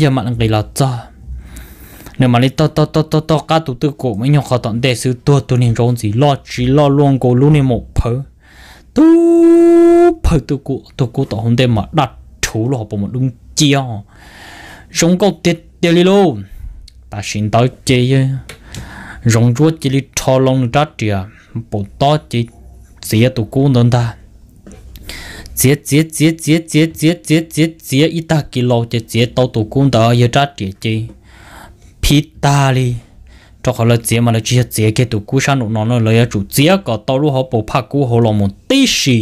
Yawg mam li nqis los txog, nws mam li taug taug taug taug taug qab tus twj kum mas ib nyuag qhov tom ntej xwb tuag tus niag ntsauv ntxim loj tsis loj luaj nkaus lub niag maum phawv. Tub phaw twj kum, tus kub tom hauv ntej mas daj rhuv lub hauv paus mas dub nciab, zoo nkauj tiag tiag li lauj. Tam sim ntawd ces Zoov Ntsuab cia li rho loo nws rab riam pum tob ces txiav tus kub ntawd ntag. Txiav txiav txiav txiav txiav txiav txiav txiav txiav ib tag kis laus ces txiav tau tus kub ntawd yawg rab riam ces phib tag li. Rau qhov lawv txiav mas lawv tsis yog txiav kiag tus kub sab nraum no no, lawv yuav tsum txiav kom tau lub hauv paus phaj kub hauv los mus tib si.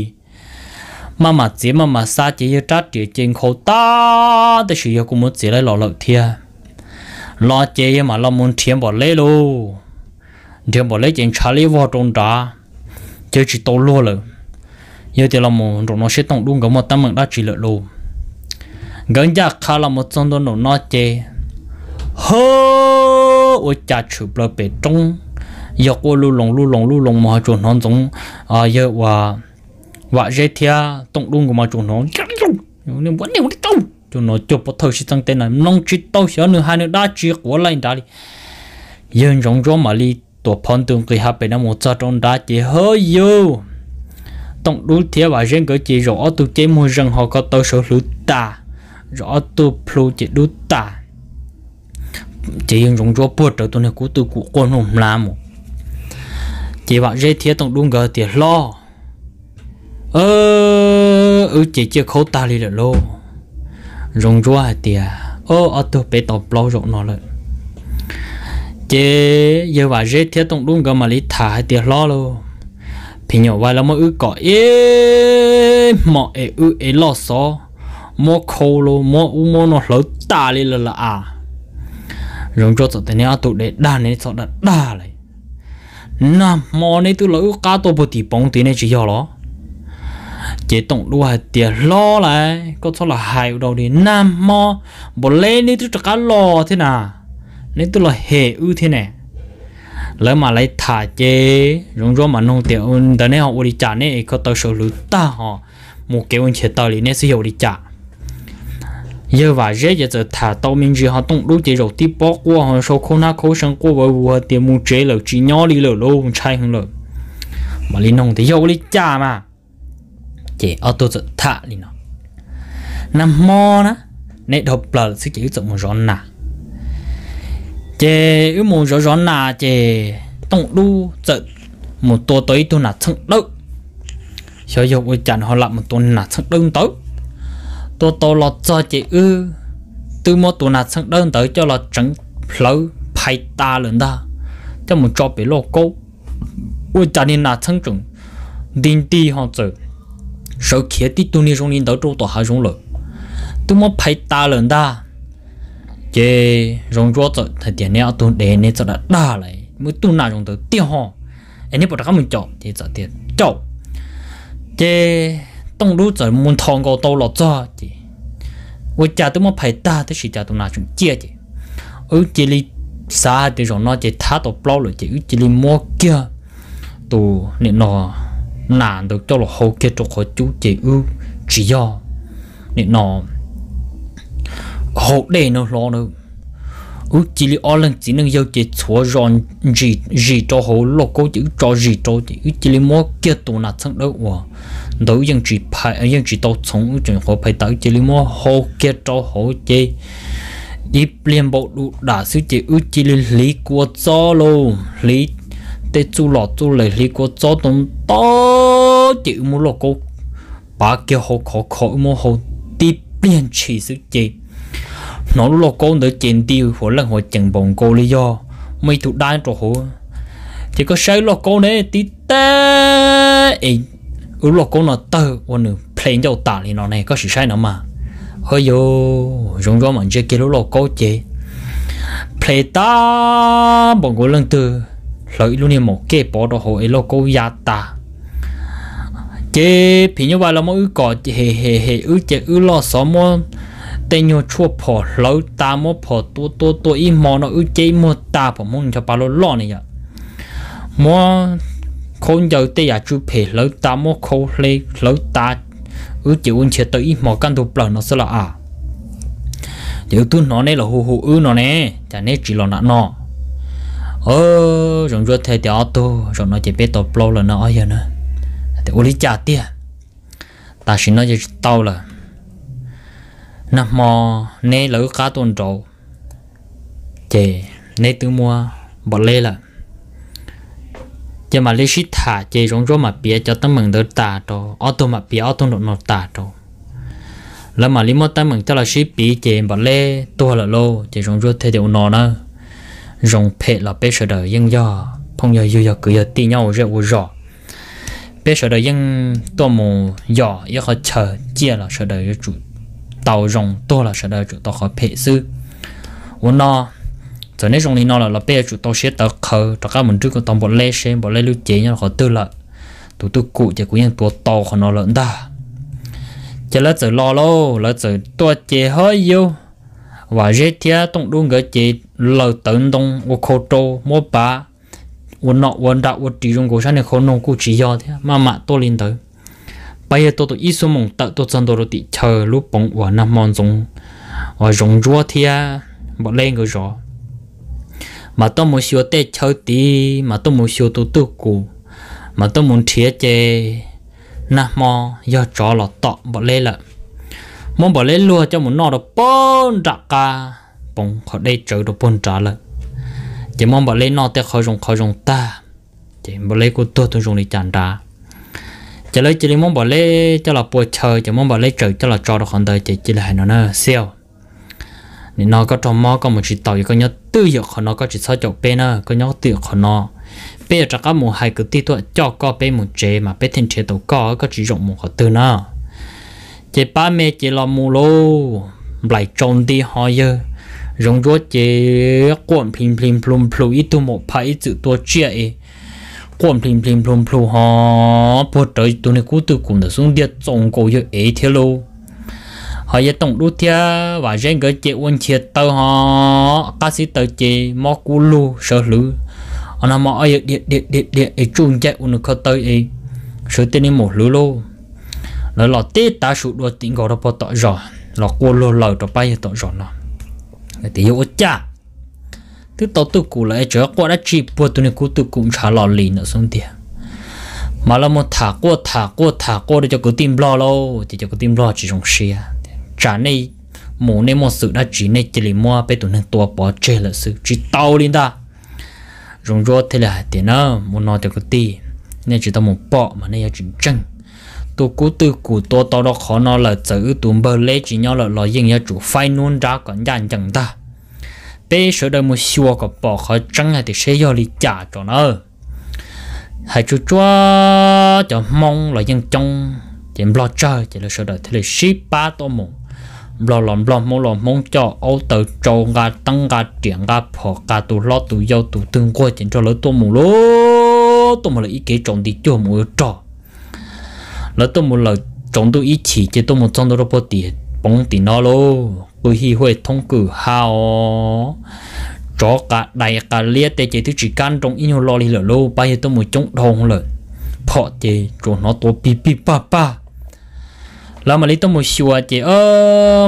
Maj mam txiav maj mam xa ces yawg rab riam ces nkhaus tag, tab sis yawg kuj muab txiav laib los lawm thiab. Los ces yawg mam los mus nrhiav npom leb lauj. Nrhiav npom leb ces ntshav liab vog rau nrad, ces tsis tau luag lawm. Yawg tias los mus nraum no seb Tooj Dub nkawd muaj teeb meem dab tsi lawm lauj. Nkawd ncaj qha los mus txog ntua nraum no ces, ha, ua cas tshwm plaws pem roob, yawg quaj luj loos luj loos luj loos mus ho tsuas hnov Ntxoov, yawg uas Vam Zeb thiab Tooj Dub nkawd mas tsuas hnov, tsuas hnov cuag pov thawj sib txeeb teb na, mloog tsis tau xyov nws hais nws dab tsi quav laij nrad li. Yawg Ntsoov Ntsuab mam li tuam phov ntws nqis hav pem no mus txog rau nrad ces ha yus, Tooj Dub thiab Vam Zeb nkawd ces zaum ob tug ceb muag zeeg ho ko taw sawv hlwv tas, zaum ob tug plhu ces dub tas. Ces yawg Ntsoov Ntsuab puag rawv tus niag kub twj kum quaj nuj hmlav mus. Ces Vam Zeb thiab Tooj Dub nkawd tias, Hlob, wb ces ciaj khaub tag li lawm lauj. Ntsoov Ntsuab hais tias, Ob tug peb tau plaub zaum no lawm. Ces yawg Vam Zeb thiab Tooj Dub nkawd mam li tham hais tias, Hlob lauj, phim nyuam vais los muab wb kom ib hmos es wb es loj xov, muab khau los muab ub muab no hlawv tas li lawm lauj as. Ntsoov Ntsuab txawm tias, Neb ob tug dev dag ne, txhob dag dag lawm. Nag hmo neb twb los wb qab tuaj puag tim poov tid ne tsis yog los? Ces Tooj Dub hais tias, Hlob lauj, koj txhob los hais ua dau li, nag hmo npaum li neb twb rov qab los thiab na, neb twb los hem wb thiab ne. Lawv mam li tham ces Ntsoov Ntsuab mam nug tias, Ntawd neb ho ua li cas neb es ko taw sawv hlwv tag ho mus kev ua nchiav taw li neb xwb yog ua li cas? Yawg Vam Zeb ces txawm tham tau me ntsis ho Tooj Dub ces zaum tib pob quaj ho sau khaub hnab khaub see quaj vawv vus hais tias mus tsev lawm tsis nyob li lawm lauj, ntshai heev lawm. Mam li nug tias, Yog ua li cas mas? Ces ob tug txawm tham li no, Nag hmo na, neb dhau plaws lawm xwb ces wb txawm mus zov nas. Ces wb mus zov zov nas ces Tooj Dub txawm mus tua tau ib tug nas txheej dawb. Xyov yog ua cas nws ho lam mus tua nas txheej dawb ntawd. Tua tau los txog ces wb twb muab tus nas txheej dawb ntawd coj los tseev plhawv phais tas lawm ntag, coj mus tso pem lauj kaub. Ua cas niag nas txheej tseem nti nti ho txawm sawv khiav tib tug niag zoo li ntawd rau tom hav zoov lawm, twb muab phais tas lawm ntag. Ces Zoov Ntsuab txawm hais tias, Neb ob tug dev, neb txawm dag dag lawm, muaj ib tug nas zoo ntawd tiag ho, es neb puas rov qab mus caum? Ces txawm tias caum. Ces Tooj Dub txawm mus nthos nkaus tau los txog ces ua cas twb muab phais tag tab sis cas tus nas tseem ciaj. Ces wb cia li xav hais tias zaum no ces thab tau plaub lawm ces wb cia li muab kiag tus nim no nas ntawd coj los hau kiag rau qhov cub ces wb tsis yog nim no hau dej no hlo na. Wb cia li ob leeg txiv neej yawg ces txhuav zis rau hauv lauj kaub ces wb tso zis rau ces wb cia li muab kiag tus nas txheeb dawb uas ntawd wb yeej tsis phais, yeej tsis tau txhoov, wb tseem qhuav phais tas wb cia li muab hau kiag rau hauv ces ib pliag npau du dam xwb ces wb cia li hliv kua txob lauj, hliv tej txuj lom txuj lem, hliv kua txob tau ntau ces wb muab lauj kaub pav kiag hau khov kho, wb muab hau tib pliag ntshis xwb ces hnov lub lauj kaub ntawd ces nti huav leej huav cees npaum nkaus li yog muaj ib tug dab rau hauv. Ces koj saib lauj kaub ne tib teb es wb lauj kaub no tawg ua nws ple ncauj tas li no ne, koj sim saib no mas. Hos yog Zoov Ntsuab mam ntsia kiag lub lauj kaub ces ple tag npaum nkaus leej twg hlawv ib lub niag maum kej pov rau hauv es lauj kaub ya tas. Ces phim nyuj vais los muab wb kom hem hem hem wb ces wb loj xov muab tej nyuag tshuaj phom hlawv tas, muab phom tua tua tua ib hmo no wb ceb muag tas, phom Hmoob ncho pa loj loj ne yom. Muab khaub ncaws tej yam tsw phem hlawv tas, muab khau hle hlawv tas, wb ces ua nchiav taw ib hmo kaj ntug plaws no xwb los as. Ces wb twb hnov neb los hu hu wb no ne, cas neb tsis los nram no? Zoov Ntsuab thiaj tias, Ob tug, zaum no ces peb tau plaub lawm no ob yawg na. Tias, Ua li cas tiag? Tam sim no ces tsis tau lawm. Nag hmo neb lawv wb qab tuaj nraud, ces neb twb muab Npaum Leb lawm. Ces mam li sib tham ces Zoov Ntsuab mam piav cov teeb meem ntawd tas rau, ob tug mam piav ob tug nraum no tas rau. Lawv mam li muab teeb meem coj los sib piv ces Npaum Leb tuag lawm lauj. Ces Zoov Ntsuab thiaj tias, Ua no na, zoo phem los peb sawv daws yeej yog phooj yog yug yog kwv yog tij nyob ua zej ua zos. Peb sawv daws yeej tuaj mus yos ib qhov chaw, ciaj los sawv daws yuav tsum tau zoo, tuag los sawv daws yuav tsum tau qhov phem xwb. Ua no, txawm neb zoo li no lawm los peb yuav tsum tau siab tawv qhawv rov qab mus nrhiav kom tau Npaum Leb seb Npaum Leb lub cev nyob qhov twg lawm. Tus twj kum ces kuv yeej tuav tau qhov no lawm ntag. Ces lawv txawm los lauj, lawv txawm tuaj ces ho yus Vam Zeb thiab Tooj Dub nkawd ces laws tawv ntoo ua khau rau muab pav ua nom ua nra ua ris zoo nkaus sab niag khau noog kuj tsis yog thiab, maj mam tuaj li ntawd. Pab yawg tuaj tau ib xuab moos tawm tuaj txog ntua rau tim chaw lub poov uas nag hmo ntxoov uas Zoov Ntsuab thiab Npaum Leb nkawd zov. Mas tuaj mus xyuas tej chaw tid, mas tuaj mus xyuas tus twj kum, mas tuaj mus nrhiav ces nag hmo yog tsov los tom Npaum Leb lawm. Muab Npaum Leb luag coj mus noj rau puag nram qab poov qhov deb tsawv rau puag nrad lawm. Ces muab Npaum Leb noj tej qhov zoo qhov zoo tag, ces Npaum Leb kuj tuag tu zoo li cas nrad. Ces lawv cia li muab Npaum Leb coj los pua chaw, ces muab Npaum Leb tsaws coj los tso rau qhov ntawd, ces cia li hais no na, Xiau, nim no koj raug mob koj mus tsis taus, yog koj nyob twj ywm qhov no koj tsis txhob caum peb na, koj nyob twj ywm qhov no. Peb yuav rov qab mus hais kwv tij tuaj coj koj peb mus tsev mas peb thiaj nrhiav tau koj, koj tsis zoo mus qhov twg na. Ces pab me ces los mus lauj, nplaim tsaus nti ho yawg Zoov Ntsuab ces quaj nplhis nplhis nplhus nplhus ib tug maum phaj ib txwm tua tsiaj es quaj nplhis nplhis nplhus nplhus ho puag rawv tus niag kub twj kum ntawm xub ntiag txaus nkaus yawg ev thiab lauj. Ho yawg Tooj Dub thiab Vam Zeb nkawd ces ua nchiav taw ho qab xib taw ces mob kub lug sawv hlwv. Ho nag hmo ob yawg dhia dhia dhia dhia es tsuj ncaig ua nws kho taw es sawv tej niag maum hlwv lauj. Lawv los tib tav su dua tim nkaus rau puag tom zos los quaj luag laws rau pab yawg tom zos no tias, Yog ua cas twb tau twj kum lawm es tseem quaj dab tsi puag tus niag kub twj kum ntshav los li ntawm xub ntiag? Mas lawv mus tham quaj tham quaj tham quaj rau cov kwv tij Nplog lauj, ces cov kwv tij Nplog tsis zoo siab, Tsam nej mus nej muaj xwm dab tsi nej cia li muab peb tus neeg tua pov tseg lawm xwb, tsis tau li ntag. Zoov Ntsuab thiaj li hais tias, Na, ua no cov kwv tij, nej tsis tau mus pom mas nej yuav tsis ntseeg. Tus kub twj kum tua tau rau qhov no lawm, txawm wb tus npawg Leb tsis nyob lawm los yeej yuav tsum faib hnub nrab kom ncaj ncees ntag. Peb sawv daws mus xyuas kom pom qhov tseeb hais tias seb yog li cas tso na. Hais tsuag tsuag cov Hmoob los yeej coob, ces Nplog tsawg, ces lawv sawv daws thiaj li sib pab tuaj mus Nplog los Nplog, Hmoob los Hmoob, coj aub taw tsau, nqa teeb nqa riam nqa phom, nqa tus hlob tus yau tus twg nquag ces nrog lawv tuaj mus lauj. Tuaj mus lawm ib kev tsaus nti cuag mus ua rog. Lawv tuaj mus lawm tsaus ntuj ib chim ces tuaj mus txog ntua rau puag tim poov tim no lauj, qw hij huaj thoob kwj ha os. Tsov qa dais qa liab tej ces twb tsis kab nroo ib nyuag lo li lawm lauj, pab yawg tuaj mus coob dhau lawm. Phom ces tsuas hnov tua pig pig pag pag. Lawv mam li tuaj mus xyuas ces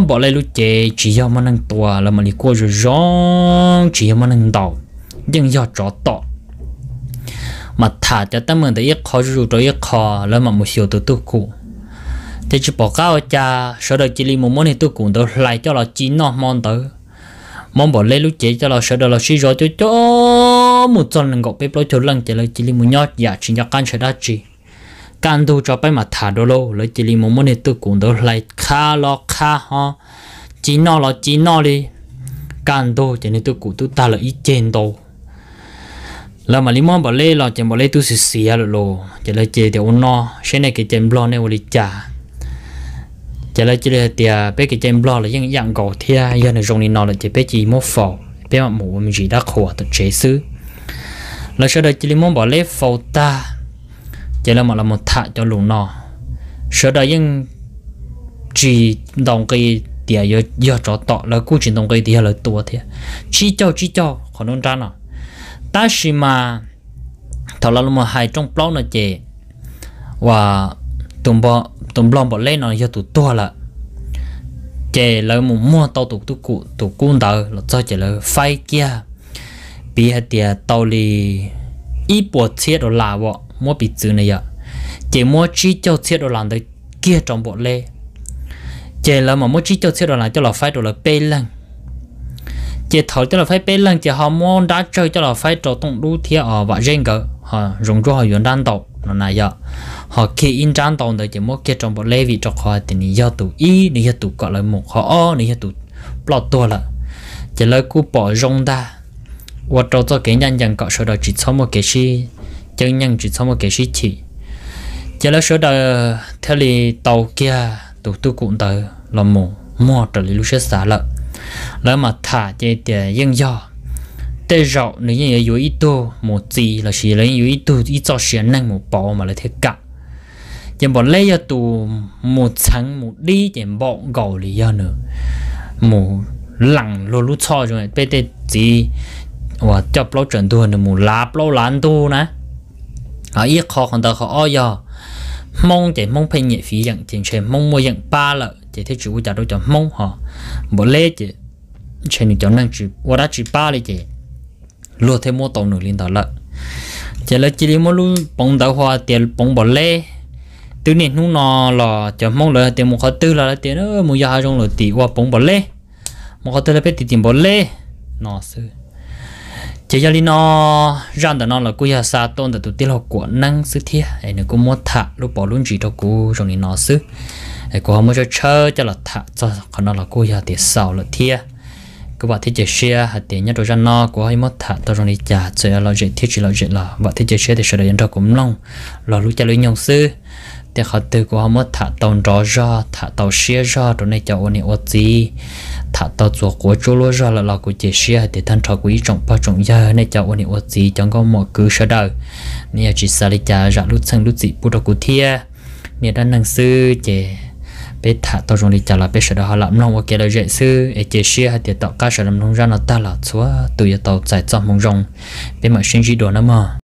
npaum li lub cev tsis yog muaj neeg tua, lawv mam li kuaj zoo zoo, tsis yog muaj neeg ntaus, yeej yog tsov tom. Mas tham cov teeb meem ntawd ib qho zuj zus rau ib qho, lawv mam mus xyuas tus twj kum. Ces tsis pom qab ua cas, sawv daws cia li mus muab niag twj kum ntawd hlais coj los ci noj hmo ntawd. Muab Npaum Leb lub cev coj los, sawv daws los sib zov cov cov mus txog nees nkaum peb plaub caug leej ces lawv cia li mus nyob yam tsis nco qab ntshai dab tsi. Kaj ntug tso peb mam tham dua lauj, lawv cia li mus muab niag twj kum ntawd hlais qhab los qhab ho, ci noj los ci noj li. Kaj ntug ces niag twj kum twb tag lawm ib ceg ntau. Lawv mam li muab Npaum Leb los ces Npaum Leb twb xiav xiav lawm los ces lawv cia li tias ua no, saib nej kev cai Nplog nej ua li cas. Ces lawv cia li hais tias peb kev cai Nplog los yeej ib yam nkaus thiab, yog nws zoo li no lawm ces peb cia li muab faus, peb mam mus ua me ntsis dab qhuas tom tsev xwb. Lawv sawv daws cia li muab Npaum Leb faus tag, ces lawv mam los tham cov lus no. Sawv daws yeej tsis ntaus nqi tias yog tsov tom, lawv kuj tsis ntaus nqi tias yog lawv tua thiab. Tsib caug tsib caug qhov nruab nrab no. Tab sis mas thaum lawv los hais rooj plaub no ces ua tus Nplog Npaum Leb no yog tus tuag lawm. Ces lawv mus muag tau tus twj kum tus kub ntawd los txog ces lawv faib kiag, piv hais tias tau li ib puas txhiab dollar as, muab piv txwv na yom, ces muab tsib caug txhiab dollar ntawd kiag rau Npaum Leb. Ces lawv mam muab tsib caug txhiab dollar coj los faib rau lawv peb leeg. Ces thaum coj los faib peb leeg ces ho muab nrab tsawg coj los faib rau Tooj Dub thiab os Vam Zeb nkawd, ho Zoov Ntsuab ho yuav nrab ntau no na yom. Ho kiag ib nrab ntau ntawd ces muab kiag rau Npaum Leb vim rau qhov tias nws yog tus ib, nws yog tus kom lawv mus, qhov ob nws yog tus ploj tuag lawm. Ces lawv kuj pom zoo ntag, ua rau txoj kev ncaj ncees kom sawv daws tsis txhob muaj kev sib ceeb nyeej, tsis txhob muaj kev sib chim. Ces lawv sawv daws thiaj li tau kiag tus twj kum ntawd los mus muag raws li lub siab xav lawm. Lawv mam tham ces tias yeej yog, tej zaum nws yeej yuav yuav ib tug mus txi lossis lawv yeej yuav ib tug ib txoj sia neeg mus pauv mas lawv thiaj kam. Ces Npaum Leb yog tus mus txheev mus dib ces npaum nkaus li yog nws mus lees luag lub txhoj zoo peb tej txiv uas coj plaub tsaws ntuag nws mus lav plaub lav ntug na. Ib qho qhov ntawd, qhov ob yog Hmoob ces Hmoob pheej nyiam fiv yeem ces ntshe Hmoob muaj yeem pab lawm ces thiaj tsis ua cas rau cov Hmoob ho. Npaum Leb ces ntshe nws cov neeg tsis ua dab tsi pab li ces luag thiaj muab tau nws li ntawd lawm. Ces lawv cia li muab lub poov ntawd hu tias poov Npaum Leb. Twb niaj hnub no los cov Hmoob lawv tias mus qhov twg los lawv tias mus yos hav zoov lawm tim ua poov Npaum Leb, mus qhov twg los peb tim tim Npaum Leb no xwb. Ces yog li no, zaj ntawm no los kuj yog xa tuaj ntawm tus tij laug Kuam Neeb xwb thiab es nws kuj muab tham lub pov lub ntsis rau kuv zoo li no xwb. Es kuv ho muab tshawb tshawb coj los tham txog qhov no los kuj yog tias xaus lawm thiab. Kuv vam thiab cia siab hais tias nyob rau zaj no kuv ho muab tham tau zoo li cas, txawm lom zem thiab tsis lom zem los vam thiab cia siab tias sawv daws yuav nrog kuv mloog los lub caij lub nyoog xwb. Tej qhov twg kuv ho muab tham tau nrov zog, tham tau siab zog rau nej cov ua niam ua txiv, tham tau txuas quav tsuab luab zog lawm los kuv cia siab hais tias tag nrho kuv ib tsoom pog tsoom yawg nej cov ua niam ua txiv cov nkauj muam kwv sawv daws, nej yog tsis xav li cas zam lub txheej lub txim pub rau kuv thiab. Niaj dab neeg xwb ces peb tham tau zoo li cas los peb sawv daws ho lam mloog ua kev lom zem xwb es cia siab hais tias tom qab sawv daws mloog zaj no tag los txhua tus yuav tau txais txoj hmoo zoo. Peb mam sib ntsib dua nawb mog.